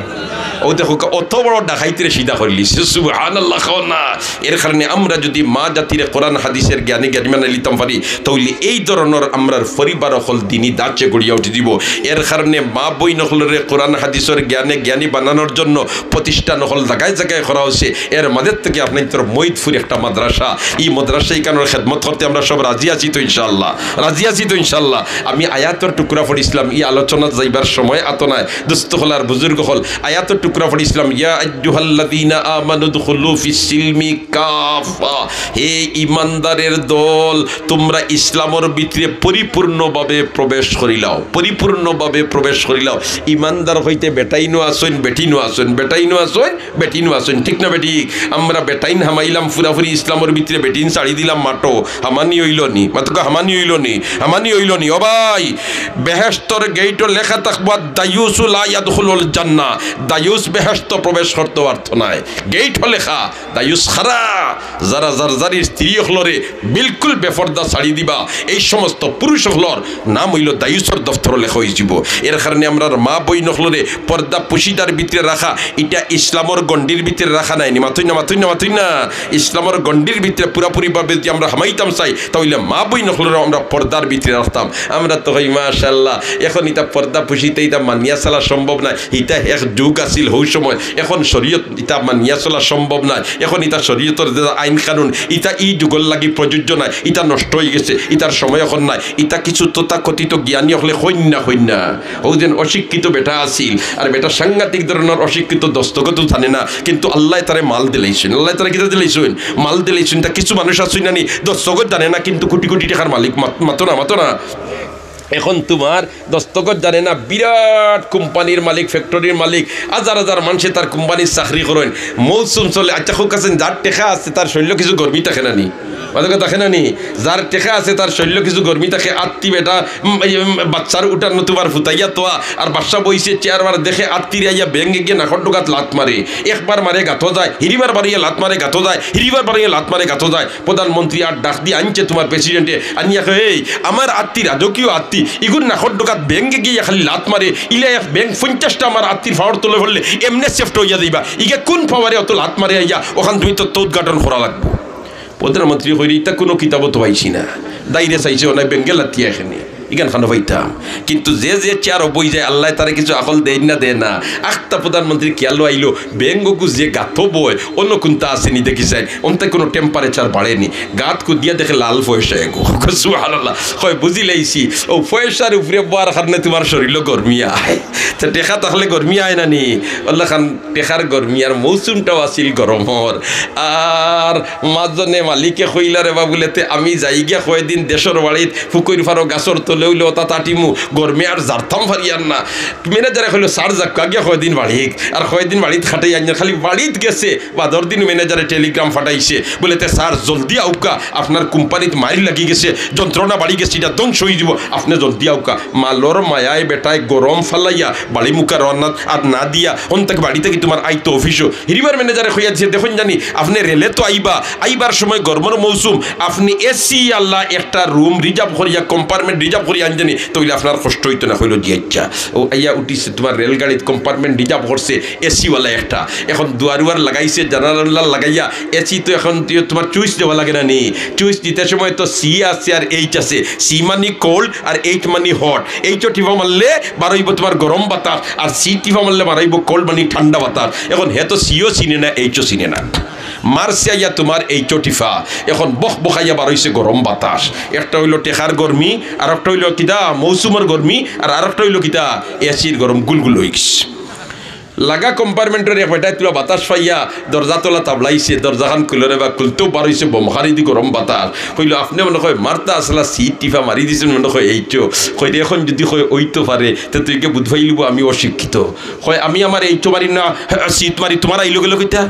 অউ দেখো, অত বড় ডাকাইতরে সিধা করিলিছে। সুবহানাল্লাহ কও না। এর কারণে আমরা যুদি মা জাতিরে কোরআন হাদিসর জ্ঞানে জ্ঞানী বানাইলিতাম পারি, তাইলে এই ধরনর আমরার পরিবার অকল দিনি ধাঁচে গড়িয়া উঠি দিবো। এর কারণে মা বইন অকলরে কোরআন হাদিসর জ্ঞানে জ্ঞানী বানানোর জন্য প্রতিষ্ঠান অকল জাগায় জাগায় করা অইছে। এর মাঝে থাকি আপনাইন্তর মৈদপুর একটা মাদ্রাসা, ই মাদ্রাসা ইখানর খেদমত করতে আমরা সব রাজি আছি তো ইনশাআল্লাহ? রাজি আছি তো ইনশাআল্লাহ? আমি আয়াতর টুকরা পড়ছিলাম, ই আলোচনাত যাইবার সময় আতো নায়। দুস্ত অকল আর বুজুর্গ অকল, আয়াতর টুকরা পড়ছিলাম, "ইয়া আইয়ুহাল্লাযীনা আমানু উদখুলু ফিস সিলমি কাফা।" হে ইমানদারের দল, তুমরা ইসলামর ভিতরে পরিপূর্ণভাবে প্রবেশ করিলাও, পরিপূর্ণভাবে প্রবেশ করিলাও। ইমানদার অইতে বেটাইনও আছইন, বেটিনও আছইন, বেটাইনও আছইন, বেটিনও আছইন, ঠিক না বেঠিক? আমরা বেটাইন হামাইলাম পুরাপুরি ইসলামর ভিতরে, বেটিন ছাড়ি দিলাম মাঠো, হামানি অইলো নি? মাতউক্কা, হামানি অইলো নি? হামানি অইলো নি? ও ভাই, বেহেশতর গেইটো লেখা থাকবো, "দায়ুসু লা ইয়াদখুলুল জান্নাহ", দায়ুস বেহেশত প্রবেশ করতো পারতো নায়। গেইটো লেখা, দায়ুস কারা, যারা যার যার স্ত্রী অকলরে বিলকুল বেপর্দা ছাড়ি দিবা, এই সমস্ত পুরুষ অকলর নাম অইলো দায়ুসর দফতরো লেখা অইযিবো। এর কারণে আমরার মা বইন অকলরে পর্দা পুশিদার ভিতরে রাখা, ইটা ইসলামর গণ্ডির ভিতরে রাখা নায়নি। মাতইন না, মাতইন না, মাতইন না। ইসলামর গণ্ডির ভিতরে পুরাপুরিভাবে যুদি আমরা হামাইতাম চাই, তাইলে মা বইন অকলরে আমরা পর্দার ভিতরে রাখতাম। আমরা তো কই, "মাশাআল্লাহ, এখন ইতা পর্দা পুশিতে ইতা মানিয়া চলা সম্ভব নায়, ইতা এক যুগ আছিল, বহু সময়। এখন শরীয়ত ইতা মানিয়া চলা সম্ভব নায়। এখন ইতা শরীয়তর যে আইন কানুন, ইতা ই যুগর লাগি প্রযোজ্য নায়, ইতা নষ্ট অইগেছে, ইতার সময় এখন নায়। ইতা কিছু তথাকথিত জ্ঞানী অকলে কইন না, কইন না। অউ যেন অশিক্ষিত বেটা আছিল, আর বেটা সাংঘাতিক ধরনর অশিক্ষিত, দস্তখতও জানে না, কিন্তু আল্লায় তারে মাল দিলাইছইন। আল্লায় তারে কিতা দিলাইছইন? মাল দিলাইছইন। তা কিছু মানুষ আছইন না নি, দস্তখত জানে না, কিন্তু কোটি কোটি টেকার মালিক। মাত-, মাতো না, মাতো না। এখন তুমার দস্তখত জানে না, বিরাট কোম্পানির মালিক, ফ্যাক্টরির মালিক, হাজার হাজার মানষে তার কোম্পানির চাকরি করইন, মৌসুম চলে। আচ্ছা, কউক্কা চাইন, যার টেকা আছে তার শরীলো কিছু গরমি থাকে না নি? মাতো, থাকে না নি? যার টেকা আছে তার শরীলো কিছু গরমি থাকে। আত্তি বেটা, উম, এই, উম, বাচ্চার উঠানো তুমার ফুতাইয়া তোয়া, আর বাচ্চা বইছে চেয়ার বার, দেখে আত্তিরে আইয়া ব্যাঙে গিয়া নাকর ডগাত লাত মারে, একবার মারে গাতো যায়, হিরিবার বাড়িয়ে লাত মারে গাতো যায়, হিরিবার বাড়িয়ে লাত মারে গাতো যায়। প্রধানমন্ত্রী আর ডাক দিয়া আনছে তুমার প্রেসিডেন্টে, আনিয়া কয়, "এই, আমার আত্তি, রাজকীয় আত্তি, ইগুর নাকর ডগাত ব্যাঙে গিয়া খালি লাত মারে, ইলা এক ব্যাঙ পঞ্চাশটা আমার আত্তির ফাওর তলে পড়লে এমনে সেফট অইয়া যাইবা, ইগিয়ে কুন পাওয়ারে অত লাত মারে আইয়া, অখান তুমি তথ্য উদ্ঘাটন করা লাগবো।" প্রধানমন্ত্রী কইরা, "ইতা কুনু কিতাবো তো পাইছি না, দাইরে চাইছে, অনায় ব্যাঙে লাতিয়া এখানে।" ইখান খানো পাইতাম। কিন্তু যে যে চেয়ারো বই যায়, আল্লায় তারে কিছু আকল দেইন না, দেয় না। আখতা প্রধানমন্ত্রী খেয়ালো আইলো, ব্যাঙগু যে গাতো বয়, অন্য কুনতা আছে নি দেখি চাইন, অন্তে কুনু টেম্পারেচার বাড়ে নি। গাত কুদিয়া দেখে লাল পয়সা এগু। সুবহানাল্লাহ। কয়, "বুঝিলাইছি, অউ পয়সার উপরে বওয়ার কারণে তুমার শরীলো গরমি আয়।" তে টেকা থাকলে গরমি আয় না নি? অলাখান টেকার গরমি, আর মৌসুমটাও আছিল গরমর। আর মাজনে মালিকে কইলা, "রে বাবু, লেতে আমি যাইগিয়া কয়দিন দেশর বাড়িত, ফুকইর ফারো গাছর তলে অইলে অতা তাটিমু, গরমে আর জারতাম পারিয়ার না।" ম্যানেজারে কইলো, "স্যার যাউক্কা গিয়া কয়দিন বাড়িত, আর কয়দিন বাড়িত খাটাই আইন।" খালি বাড়িত গেছে, বাদর দিন ম্যানেজারে টেলিগ্রাম ফাটাইছে, বলে, "তে স্যার জলদি আউক্কা, আপনার কোম্পানিত মাইর লাগি গেছে, যন্ত্রণা বাড়ি গেছে, ইটা ধ্বংস অই যিবো, আপনে জলদি আউক্কা।" মালর মায়ায় বেটায় গরম ফালাইয়া বাড়ি মুখা রওনা আর না দিয়া, অন থাকি বাড়ি থাকি তুমার আইতো অফিসো। হিরিবার ম্যানেজারে কইয়া দিছে, "দেখইন জানি, আপনে রেলে তো আইবা, আইবার সময় গরমর মৌসুম, আপনে এসি আলা একটা রুম রিজার্ভ করিয়া, কম্পার্টমেন্ট রিজার্ভ করিয়া আইন জানি, তইলে আপনার কষ্ট অইতো না।" কইলো, "জি আচ্ছা।" অউ আইয়া উঠিছে, তুমার রেলগাড়িত কম্পার্টমেন্ট রিজার্ভ করছে, এসি ওয়ালা একটা। এখন দুয়ার উয়ার লাগাইছে, জানালা লাগাইয়া, এসি তো এখন তুই তুমার চুইচ দেওয়া লাগে না নি? চুইচ দিতে সময় তো সি আছে আর এইচ আছে। সি মানি কোল্ড আর এইচ মানি হট। এইচও টিপা মারলে বারইবো তুমার গরম বাতাস, আর সি টিপা মারলে বারইবো কোল্ড মানি ঠান্ডা বাতাস। এখন হে তো সিও চিনে না, এইচও চিনে না। মারছে আইয়া তুমার এইচও টিপা, এখন বক বকাইয়া বারইছে গরম বাতাস। একটা অইলো টেকার গরমি, আর একটা অইলো কিতা মৌসুমর গরমি, আর আরেকটা অইলো কিতা এসির গরম, গুলগুল অইগেছে। লাগা কম্পার্টমেন্টর এক বেটায় তুলা বাতাস পাইয়া দরজা তলা তাবলাইছে, "দরজাখান খুলো রে বা।" খুলতেউ বারইছে বমখারি দি গরম বাতাস। কইলো, "আপনে মনে কয় মারতা আসলা, সিট টিপা মারি দিছইন মনে কয় এইচও।" কয়, "রে, এখন যুদি কয় অইতো পারে, তে তুই কে বুধ পাইলিবো আমি অশিক্ষিত।" কয়, "আমি আমার এইচও মারি না, সিট মারি, তুমার আইলো গেলো কিতা?"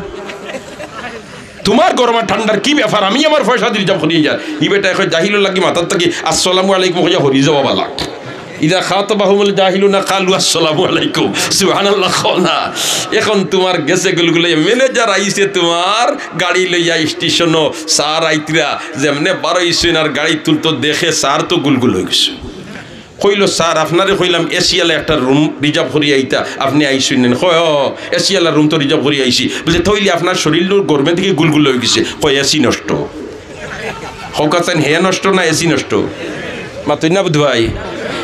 তুমার গরম আর ঠান্ডার কি ব্যাপার? আমি আমার পয়সা দি রিজার্ভ করি যার। ই বেটায় কয়, "জাহিলর লাগি মাথার থাকি আসসালামু আলাইকুম কইয়া হরি যাওয়া বালা।" ইযা খাতাবাহুমুল জাহিলুনা ক্বালু আসসালামু আলাইকুম। সুবহানাল্লাহ কও না। এখন তুমার গেছে গুলগুলাই, ম্যানেজার আইছে তুমার গাড়ি লইয়া স্টেশনো, স্যার আইতরা, যেমনে বারইছইন আর গাড়ি তুলতো দেখে স্যার তো গুলগুল অইগেছে। কইলো, "স্যার, আপনারে কইলাম এসি আলা একটা রুম রিজার্ভ করি আইতা, আপনে আইছইন না নি?" কয়, "অ, এসি আলা রুম তো রিজার্ভ করি আইছি।" বলছে, "তাইলে আপনার শরীর গরমে থাকি গুলগুল অইগেছে।" কয়, "এসি নষ্ট।" কউক্কা চাইন, হে নষ্ট না এসি নষ্ট? মাতইন না বুধ ভাই,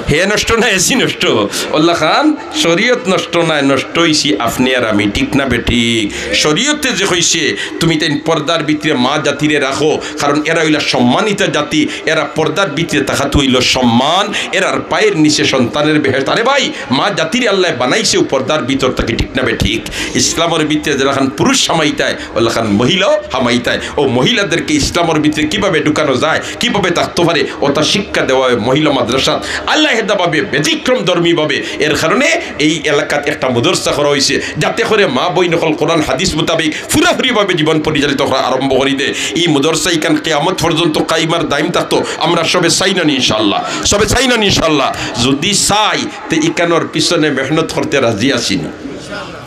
হে নষ্ট না এসি নষ্ট? অলাখান শরীয়ত নষ্ট নায়, নষ্ট অইছি আপনে আর আমি, ঠিক না বেঠিক? শরীয়তে যে কইছে, তুমি তাইন পর্দার ভিতরে মা জাতিরে রাখো, কারণ এরা অইলা সম্মানিতা জাতি, এরা পর্দার ভিতরে থাকাত অইলো সম্মান, এরার পায়ের নিচে সন্তানের বেহেশত। আরে ভাই, মা জাতিরে আল্লায় বানাইছেউ পর্দার ভিতর থাকি, ঠিক না বেঠিক? ইসলামর ভিতরে যেলাখান পুরুষ হামাইতায়, অলাখান মহিলাও হামাইতায়। অউ মহিলাদেরকে ইসলামর ভিতরে কিভাবে ঢুকানো যায়, কিভাবে থাকতো পারে, অতা শিক্ষা দেওয়া অয় মহিলা মাদ্রাসাত। আলাদাভাবে, ব্যতিক্রম ধর্মীভাবে। এর কারণে এই এলাকাত একটা মাদ্রাসা করা অইছে, যাতে করে মা বইন অকল কোরআন হাদিস মোতাবেক পুরাপুরিভাবে জীবন পরিচালিত করা আরম্ভ করি দেয়। এই মাদ্রাসা ইখান কিয়ামত পর্যন্ত কায়েম আর দায়েম থাকতো, আমরা সবে চাই না নি ইনশাআল্লাহ? সবে চাই না নি ইনশাআল্লাহ? যুদি চাই, তে ইখানর পিছনে মেহনত করতে রাজি আছি নি?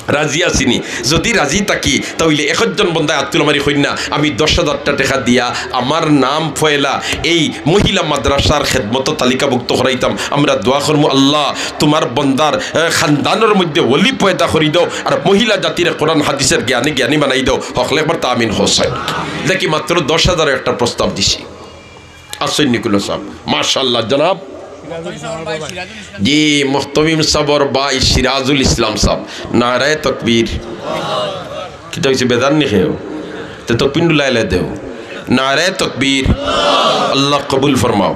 রাজি আছি নি? যুদি রাজি থাকি, তাইলে একজন বন্দায় আত তুলা মারি কইন না, "আমি দশ হাজারটা টেকা দিয়া আমার নাম পয়লা এই মহিলা মাদ্রাসার খেদমতো তালিকাভুক্ত করাইতাম।" আমরা দোয়া করমু, "আল্লাহ, তুমার বন্দার, এ, খানদানর মধ্যে ওলি পয়দা করি দেও, আর মহিলা জাতিরে কোরআন হাদিসের জ্ঞানে জ্ঞানী বানাই দেও।" হকলে একবার তা আমিন কও চাই। দেখি মাত্র দশ হাজারো একটা প্রস্তাব দিছি। আছইন নি কুনু সাব? মাশাআল্লাহ, জনাব। জি, মুহতমিম সাবর ভাই সিরাজুল ইসলাম সাব। নারায়ে তকবীর। কিতা অইছে, বেজার নি কেউ? তে তকবীর ডুলাইলে দেও। নারায়ে তকবীর। আল্লাহ কবুল ফরমাও,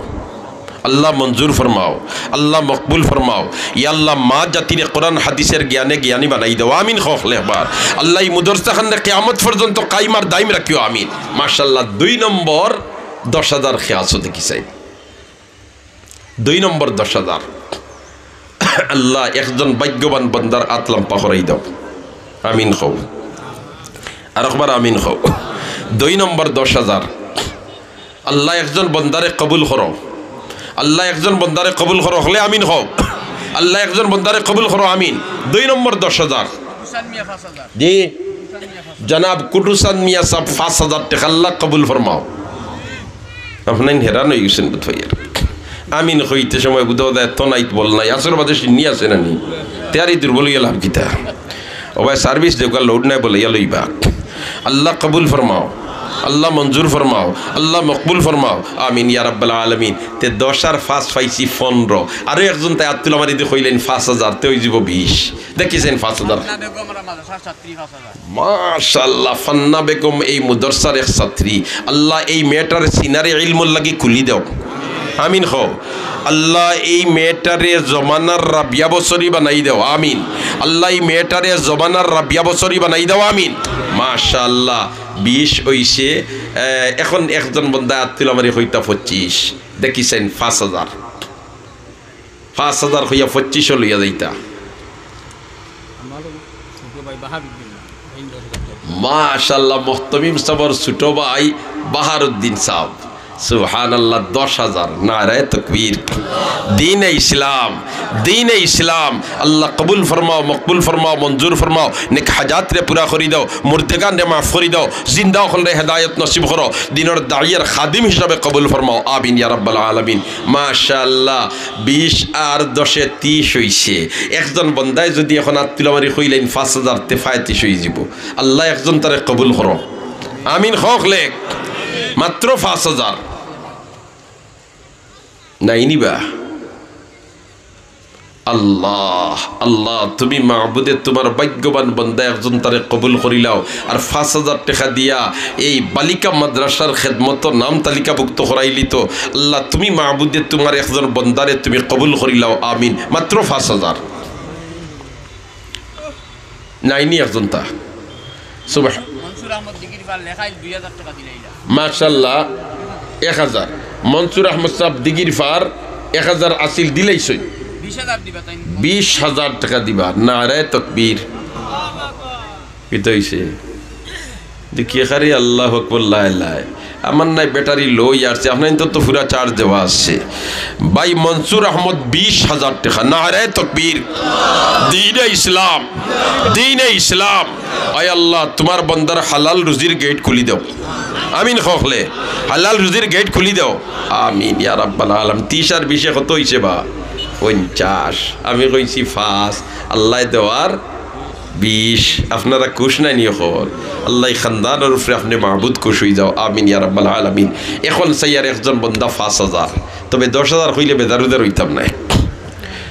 আল্লাহ মঞ্জুর ফরমাও, আল্লাহ মকবুল ফরমাও। ইয়া আল্লাহ, মা জাতিরে কোরআন হাদিসের জ্ঞানে জ্ঞানী বানাই দেও, আমিন। কও অকলে একবার। আল্লাহ, ই মুদরসাখানরে কিয়ামত পর্যন্ত কায়েম আর দায়েম রাখিও, আমিন। মাশাআল্লাহ, দুই নম্বর দশ হাজার কে আছো দেখি চাই। দুই নম্বর দশ হাজার। আল্লাহ, একজন ভাগ্যবান বন্দার আত লাম্বা করাই দাও, আমিন কও। আর একবার আমিন কও। দুই নম্বর দশ হাজার। আল্লাহ, একজন বন্দারে কবুল করো। আল্লাহ, একজন বন্দারে কবুল করো, অকলে আমিন কও। আল্লাহ, একজন বন্দারে কবুল করো, আমিন। দুই নম্বর দশ হাজার। জি, জনাব কুটুসান মিয়া সাব পাঁচ হাজার টেকা, আল্লাহ কবুল ফরমাও। আপনাইন হেরান অইগেছইন বুঝি। আমিন কইতে সময় বুঝা যায় তো নাইত বল নাই, আসর বাদে সিন্নি আছে না নি? তেয়ারি দুর্বল অইয়া লাভ কিতা? ও ভাই, সার্ভিস দেউক্কা, লোড নাই বলে ইয়া লইবা। আল্লাহ কবুল ফরমাও, আল্লাহ মঞ্জুর ফরমাও, আল্লাহ মকবুল ফরমাও, আমিন ইয়া রাব্বাল আলামিন। তে দশ আর পাঁচ পাইছি পনরো, আরো একজন তাই আত তুলা মারি দি কইলাইন পাঁচ হাজার, তে অইযিবো বিশ। দেখি চাইন পাঁচ হাজার। ফান্না বেগম আর মাদ্রাসার ছাত্রী পাঁচ হাজার। মাশাআল্লাহ, ফান্না বেগম এই মুদরসার এক ছাত্রী। আল্লাহ, এই মেয়েটার সিনারে ইলমর লাগি খুলি দেও। আমিন কও। আল্লাহ, এই মেয়েটারে জমানার রাবিয়া বসরি বানাই দেও। আমিন। আল্লাহ, এই মেয়েটারে জমানার রাবিয়া বসরি বানাই দেও। আমিন। মাশাআল্লাহ, বিশ অইছে। এ, এখন একজন বন্দা আত তুলা মারি কইতা পঁচিশ। দেখি চাইন পাঁচ হাজার। পাঁচ হাজার কইয়া পঁচিশো লইয়া যাইতা। মাশাআল্লাহ, মুহতমিম সাবর ছোট ভাই বাহারুদ্দিন সাব। সুবহানাল্লাহ, দশ হাজার। নারায়ে তকবীর। দ্বীনে ইসলাম, দ্বীনে ইসলাম। আল্লাহ কবুল ফরমাও, মকবুল ফরমাও, মঞ্জুর ফরমাও। নেক হাজাতরে পুরা করি দেও, মুর্দেগানরে মাফ করি দেও, জিন্দা অকলরে হেদায়েত নসিব করো, দ্বীনর দায়ী আর খাদিম হিসাবে কবুল ফরমাও। আমিন ইয়া রাব্বাল আলামিন। মাশাআল্লাহ, বিশ আর দশে ত্রিশ অইছে। একজন বন্দায় যুদি এখন আত তুলা মারি কইলাইন পাঁচ হাজার, তে পঁয়ত্রিশ অইযিবো। আল্লাহ একজন তারে কবুল করো। আমিন কও অকলে। মাত্র পাঁচ হাজার। নাইনি বা? আল্লাহ, আল্লাহ, তুমি মাবুদে তুমার ভাগ্যবান বন্দা একজন তারে কবুল করিলাও। আর পাঁচ হাজার টেকা দিয়া এই বালিকা মাদ্রাসার খেদমতো নাম তালিকাভুক্ত করাইলিতো। আল্লাহ, তুমি মাবুদে তুমার একজন বন্দারে তুমি কবুল করিলাও। আমিন। মাত্র পাঁচ হাজার। নাইনি একজন তা। সুবহান-, মনসুর আহমদ দিঘির পার লেখাইল দুই হাজার টেকা দিলাইলা। মাশাআল্লাহ, এক হাজার। মনসুর আহমদ সাব দিঘির পার এক হাজার আছিল, দিলাইছইন। বিশ হাজার দিবা তাইন। বিশ হাজার টেকা দিবা। নারায়ে তকবীর। কিতা অইছে? দেখি এখানে আল্লাহু আকবার, লাই লাই। আমার নাই ব্যাটারি লো ইয়ারছে, আপনার তো, তো পুরা চার্জ দেওয়া আছে। ভাই মনসুর আহমদ বিশ হাজার টেকা, নারায়ে তকবীর, দ্বীনে ইসলাম, দ্বীনে ইসলাম। আয় আল্লাহ, তুমার বন্দার হালাল রুজির গেট খুলি দেও। আমিন কও অকলে, হালাল রুজির গেট খুলি দেও। আমিন ইয়া রাব্বাল আলামিন। ত্রিশ আর বিশে কত অইছে বা? পঞ্চাশ। আমি কইছি পাঁচ, আল্লায় দেওয়ার বিশ। আপনারা খুশ নাইনি অকল? আল্লাহ খানদানর উপরে আপনে মাবুদ খুশ অইযাও। আমিন ইয়া রাব্বাল আলামিন। এখন চাইয়ার একজন বন্দা পাঁচ হাজার, তবে দশ হাজার কইলে বেজার উজার অইতাম নায়।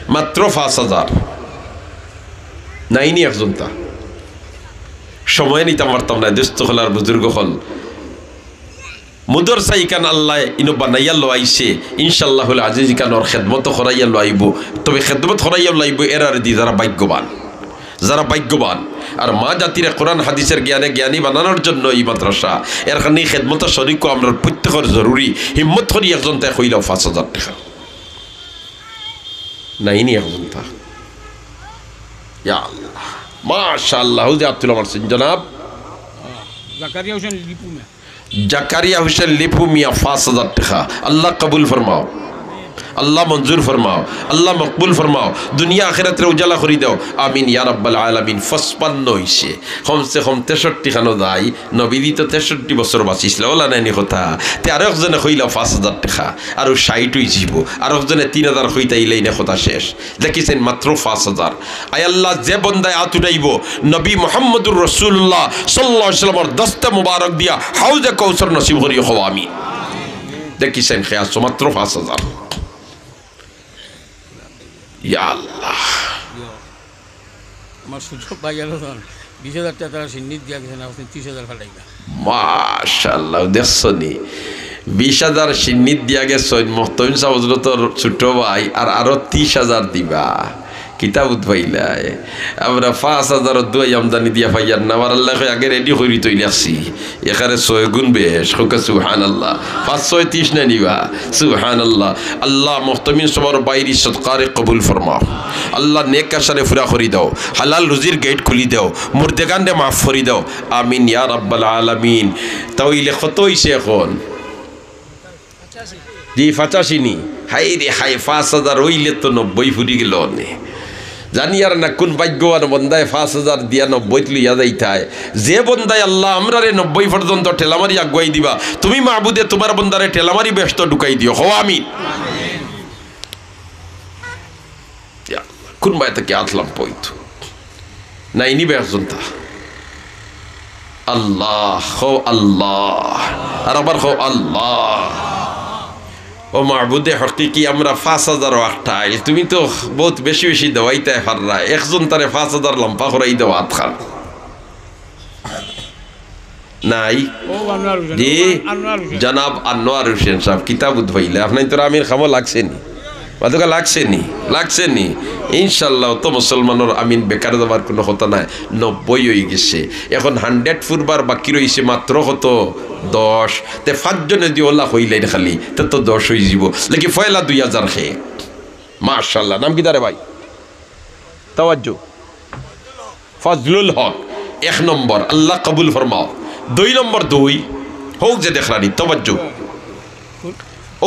মাত্র পাঁচ হাজার। নাইনি একজন তা। সময় নিতাম পারতাম নায়, দোস্ত অকল আর বুজুর্গ অকল। মুদরসা ইখান আল্লায় ইনো বানাইয়া লওয়াইছে, ইনশাআল্লাহুল আজিজ ইখানর খেদমত করাইয়া লওয়াইবো। তবে খেদমত করাইয়া লওয়াইবো এরারে দি যারা ভাগ্যবান, যারা ভাগ্যবান। আর মা জাতিরে কোরআন হাদিসের জ্ঞানে জ্ঞানী বানানোর জন্য এই মাদ্রাসা, এর কারণে এই খেদমত শরিক আমরার প্রত্যেকর জরুরি। হিম্মত করি একজন তাই কইলাও পাঁচ হাজার টেকা। নাইনি একজন তা। ইয়া আল্লাহ, মাশাআল্লাহ, হুজুর আব্দুল আমার সিং জনাব। জাকারিয়া হোসেন লিপু মিয়া। জাকারিয়া হোসেন লিপু মিয়া, পাঁচ হাজার টেকা। আল্লাহ কবুল ফরমাও, আল্লাহ মঞ্জুর ফরমাও, আল্লাহ মকবুল ফরমাও, দুনিয়া আখিরাতরে উজালা করি দেও। আমিন ইয়া রাব্বাল আলামিন। পঁচপান্ন অইছে, কমসে কম তেষট্টি খানো যাই। নবীজি তো তেষট্টি বছর বাঁচিছলা, অলা নায়নি কথা। তে আরো একজনে কইলা পাঁচ হাজার টেকা, আরো ষাইট অইযিবো, আরো একজনে তিন হাজার কইতা, ইলাইনে কথা শেষ। দেখি চাইন মাত্র পাঁচ হাজার। আয় আল্লাহ, যে বন্দায় আত উঠাইবো, নবী মুহাম্মদুর রাসূলুল্লাহ সাল্লাল্লাহু আলাইহি ওয়াসাল্লামর দস্তে মুবারক দিয়া হাউজে কাউসার নসিব করিও, কও আমিন। দেখি চাইন কে আছো, মাত্র পাঁচ হাজার। ইয়া আল্লাহ। আমার ছোট ভাই আরো তখন বিশ হাজার টেকা তারা সিন্নিত দিয়া গেছে, না, আপনি ত্রিশ হাজার ফাটাইবা। মাশাআল্লাহ, দেখছো নি? বিশ হাজার সিন্নিত দিয়া গেছইন, মহতমিন সাব হজরতর ছোট ভাই, আর আরো ত্রিশ হাজার দিবা। কিতা বুঝ পাইলায়? আমরা পাঁচ হাজার দুয়াই আমদানি দিয়া পাইয়ার না, আমার আল্লাহ কয় আগে রেডি করি তৈ রাখছি। এখানে ছয় গুণ বেশ, কউক্কা সুবহানাল্লাহ। পাঁচ ছয় ত্রিশ না নিবা, সুবহানাল্লাহ। আল্লাহ মহতমিন সবার বাইরি সদকারে কবুল ফরমাও। আল্লাহ নেক আশারে পুরা করি দাও, হালাল রুজির গেট খুলি দাও, মুর্দেগানরে মাফ করি দাও। আমিন ইয়া রাব্বাল আলামিন। তাইলে কত অইছে এখন? জি, পঁচাশি নি। হায় রে হায়, পাঁচ হাজার অইলে তো নব্বই ফুরি গেল অনে। জানি আর না কোন ভাগ্যবান বন্দায় পাঁচ হাজার দিয়া নব্বইত লইয়া যাইতায়। যে বন্দায় আল্লাহ আমরারে নব্বই পর্যন্ত ঠেলামারি আগুয়াই দিবা, তুমি মাবুদে তুমার বন্দারে ঠেলামারি বেহেস্তো ঢুকাই দিও। কও আমিন। ইয়া আল্লাহ, কোন বায় থাকি আতলাম পইতো? নাই নিবে একজন তা। আল্লাহ, কও আল্লাহ। আর আবার কও আল্লাহ। ও মাবুদে হকিকি, আমরা পাঁচ হাজারও আটটাইল, তুমি তো বউত বেশি বেশি দেওয়াইতায় পাররায়, একজন তারে পাঁচ হাজার লাম্পা করাই দেওয়া আতখান। নাই? ও আনোয়ার হোসেন, জি, ও আনোয়ার হোসেন। জনাব আনোয়ার হোসেন সাব, কিতা বুঝ পাইলা? আপনার তো আমিন খামো লাগছে নি? মাতুকা লাগছে নি? লাগছে নি? ইনশাআল্লাহ, অত মুসলমানর আমিন বেকার যাবার কোনো কথা নাই। নব্বই অই গেছে, এখন হান্ড্রেড ফুরবার বাকি রইছে মাত্র কত? দশ। তে পাঁচজনে যদি ওলা কইলাইন খালি, তে তো দশ অই যিবো। লেকিন পয়লা দুই হাজার খে। মাশাআল্লাহ, নাম কিতা রে ভাই? তাওয়াজ্জু। ফজলুল হক, এক নম্বর, আল্লাহ কবুল ফরমাও। দুই নম্বর, দুই, হউ যে দেখরানি, তাওয়াজ্জু।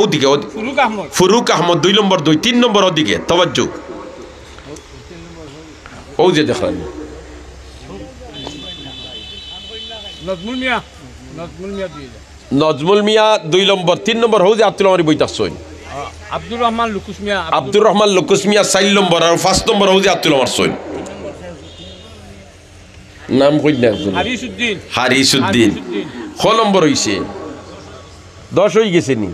ওদিকে, ওদি-, ফুরুক আহমদ। ফুরুক আহমদ, দুই নম্বর, দুই, তিন নম্বর ওদিকে, তাওয়াজ্জু। হউ যে দেখরানি। নজমুল মিয়া, নজমুল মিয়া দিয়ে দেন। নজমুল মিয়া দুই নম্বর, তিন নম্বর হউ যে আব্দুল আমারি বই থাকছইন। আব্দুর রহমান লুকুস মিয়া, আব্দুর রহমান লুকুস মিয়া চাইর নম্বর, আর পাঁচ নম্বর হউ যে আব্দুল আমার ছইন। নাম কই না একজন? হারিস উদ্দিন। হারিস উদ্দিন। হারিস উদ্দিন। ক নম্বর অইছে? দশ অই গেছে নি?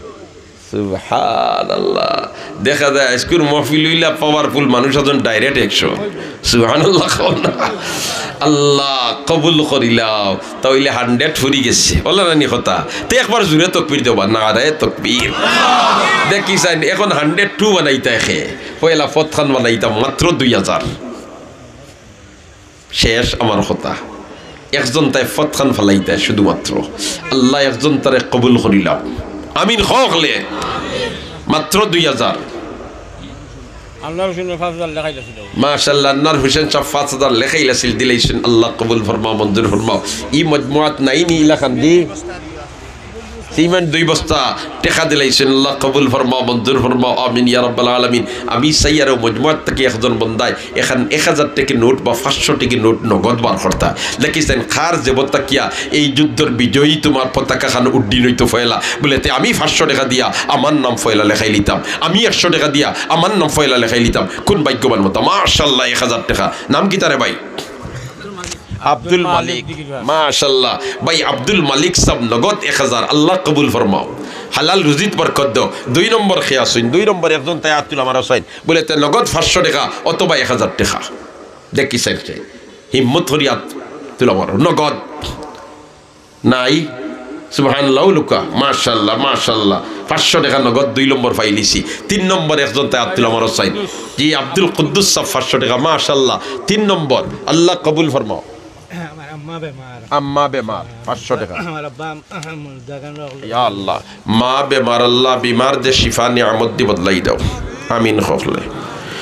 সুবহানাল্লাহ। দেখা যায় আইজকুর মহফিল অইলা powerful মানুষ আছইন direct একশো। সুবহানাল্লাহ কও না। আল্লাহ কবুল করিলাও। তা অইলে হান্ড্রেড ফুরি গেছে। অলা নানি কথা? তে একবার জুরে তকবীর দেবা, নারায়ে তকবীর। দেখি চাইন, এখন হান্ড্রেড টু বানাইতা একে। পয়লা ফতখান বানাইতাম মাত্র দুই হাজার। শেষ আমার কথা। একজন তাই ফতখান ফালাইতায় শুধুমাত্র। আল্লাহ একজন তারে কবুল করিলাও। আমিন কও অকলে। মাত্র দুই হাজার। আনোয়ার হোসেনে পাঁচ হাজার লেখাইল আছিল। মাশাআল্লাহ, আনোয়ার হোসেন সাব পাঁচ হাজার লেখাইল আছিল, দিলাইছইন। আল্লাহ কবুল ফরমাও, মঞ্জুর ফরমাও। ই মজমুয়াত নাইনি ইলাখান দি? সিমেন্ট দুই বস্তা টেকা দিলাইছইন। আল্লাহ কবুল ফরমাও, মঞ্জুর ফরমাও। আমিন ইয়া রাব্বাল আলামিন। আমি চাইয়ার অউ মজমুয়াত থাকি একজন বন্দায় এখান এক হাজার টেকি নোট বা পাঁচশো টেকি নোট নগদ বার করতা। দেখি চাইন কার জেবো থাকিয়া এই যুদ্ধর বিজয়ী তুমার পতাকাখান উড্ডীন অইতো পয়লা। বুলে, তে আমি পাঁচশো টেকা দিয়া আমার নাম পয়লা লেখাইলিতাম, আমি একশো টেকা দিয়া আমার নাম পয়লা লেখাইলিতাম। কোন ভাগ্যবান বন্দা? মাশাআল্লাহ, এক হাজার টেকা। নাম কিতা রে ভাই? আব্দুল মালিক। মাশাআল্লাহ। ভাই আব্দুল মালিক সাব নগদ এক হাজার। আল্লাহ কবুল ফরমাও। হালাল রুজিত বরকত দেও। দুই নম্বর কে আছইন? দুই নম্বর একজন তাই আত তুলা মারো চাইন। বুলে, তে নগদ পাঁচশো টেকা অথবা এক হাজার টেকা। দেখি চাইন কে। হিম্মত করি আত তুলা মারো। নগদ। নাই? সুবহানাল্লাহ, লুকা। মাশাআল্লাহ, মাশাআল্লাহ। পাঁচশো টেকা নগদ দুই নম্বর পাইলিছি। তিন নম্বর একজন তাই আত তুলা মারো চাইন। জি, আব্দুল কুদ্দুস সাব পাঁচশো টেকা। মাশাআল্লাহ। তিন নম্বর। আল্লাহ কবুল ফরমাও। আমার আম্মা বেমার। আম্মা বেমার। পাঁচশো টেকা। আমার আব্বা, আহ, মুর্দাগান রাখলো। ইয়া আল্লাহ। মা বেমার, আল্লাহ বিমার দে শিফা নিয়ামত দি বদলাই দেও। আমিন কও অকলে।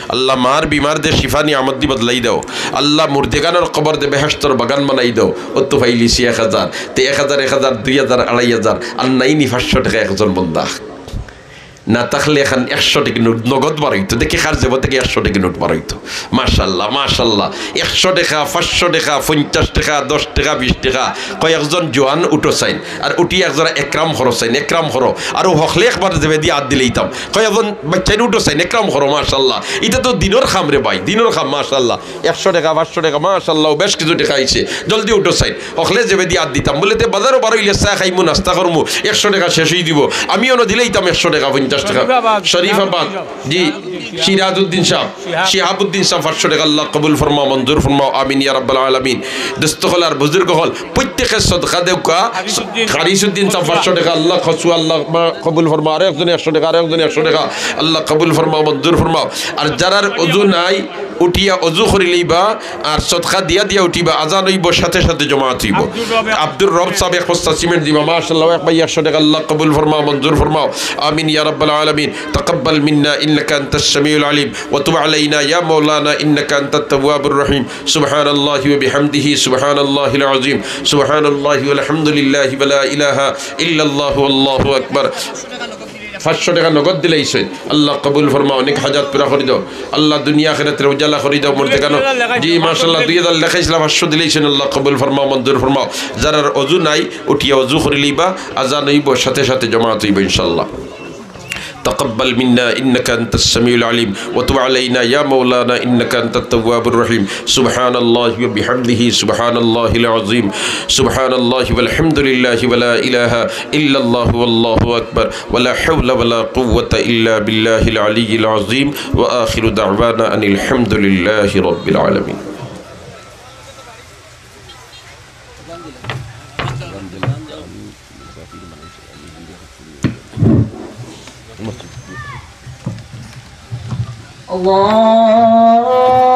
আল্লাহ মার বিমার দে শিফা নিয়ামত দি বদলাই দেও। আল্লাহ মুর্দেগানর কবর দে বেহেশতর বাগান বানাই দেও। অত পাইলিছি এক হাজার। তে এক হাজার, এক হাজার, দুই হাজার, আড়াই হাজার। আর নাইনি পাঁচশো টেকা একজন বন্দা। না থাকলে এখান একশো টেকা নোট নগদ বার অইতো। দেখি কার জেবো থাকি একশো টেকা নোট বার অইতো। মাশাআল্লাহ, মাশাআল্লাহ। একশো টেকা, পাঁচশো টেকা, পঞ্চাশ টেকা, দশ টেকা, বিশ টেকা। কয় একজন জোয়ান উঠো চাইন। আর উঠি একজরা একরাম করো চাইন, একরাম করো। আর অউ হকলে একবার জেবেদি আত দিলাইতাম। কয় একজন বাইচ্চাইন উঠো চাইন, একরাম করো, মাশাআল্লাহ। ইটা তো দিনর কাম রে ভাই, দিনর কাম, মাশাআল্লাহ। একশো টেকা, পাঁচশো টেকা, মাশাআল্লাহ, বেশ কিছু টেকা আইছে। জলদি উঠো চাইন। হকলে জেবেদি আত দিতাম। বুলে, তে বাজারো বার অইলে চা খাইমু, নাস্তা করমু, একশো টেকা শেষ অই দিবো। আমি অনো দিলাইতাম একশো টেকা, পঞ্চাশ শরীফাবাদ। জি, সিরাজউদ্দিন সাহেব, শিহাবুদ্দিন সাহেব পাঁচশো টেকা, আল্লাহ কবুল ফরমাও, মঞ্জুর ফরমাও, আমিন ইয়া রাব্বাল আলামিন। দোস্ত অকল আর বুজুর্গ অকল, প্রত্যেকে সদকা দেউক্কা। হারিসউদ্দিন। হারিসউদ্দিন সাহেব পাঁচশো টেকা, আল্লাহ খসু, আল্লাহ মা-, কবুল ফরমাও। আরো একজনে একশো টেকা, আরো একজনে একশো টেকা, আল্লাহ কবুল ফরমাও, মঞ্জুর ফরমাও। আর যারার অজু নাই, উঠিয়া অজু করি লইবা, আর সদকা দিয়া দিয়া উঠিবা, আজান অইবো, সাথে সাথে জমাত অইবো। আব্দুর রব। আব্দুর রব সাহেব এক বস্তা সিমেন্ট দিবা, মাশাআল্লাহ, এক ভাই একশো টেকা, আল্লাহ কবুল ফরমাও, মঞ্জুর ফরমাও, আমিন ইয়া রাব্বাল আলামিন। تقبل منا إنك أنت السميع العليم وتب علينا يا مولانا إنك أنت التواب الرحيم. سبحان الله وبحمده، سبحان الله العظيم، سبحان الله والحمد لله ولا إله إلا الله والله أكبر. পাঁচশো টেকা নগদ দিলাইছইন, আল্লাহ কবুল ফরমাও, অনেক হাজাত পুরা করি দাও, আল্লাহ দুনিয়া আখিরাতরে উজালা করি দাও, মরতে কেন? জি, মাশাআল্লাহ, দুই হাজার লেখাইছলা, পাঁচশো দিলাইছইন, আল্লাহ কবুল ফরমাও, মঞ্জুর ফরমাও। যারার অজু নাই, উঠিয়া অজু করি লইবা, আজান অইবো, সাথে সাথে জমাত অইবো ইনশাআল্লাহ। تقبل منا إنك أنت السميع العليم وتب علينا يا مولانا إنك أنت التواب الرحيم. سبحان الله وبحمده، سبحان الله العظيم، سبحان الله والحمد لله ولا إله إلا الله والله أكبر ولا حول ولا قوة إلا بالله العلي العظيم. وآخر دعوانا أن الحمد لله رب العالمين. الله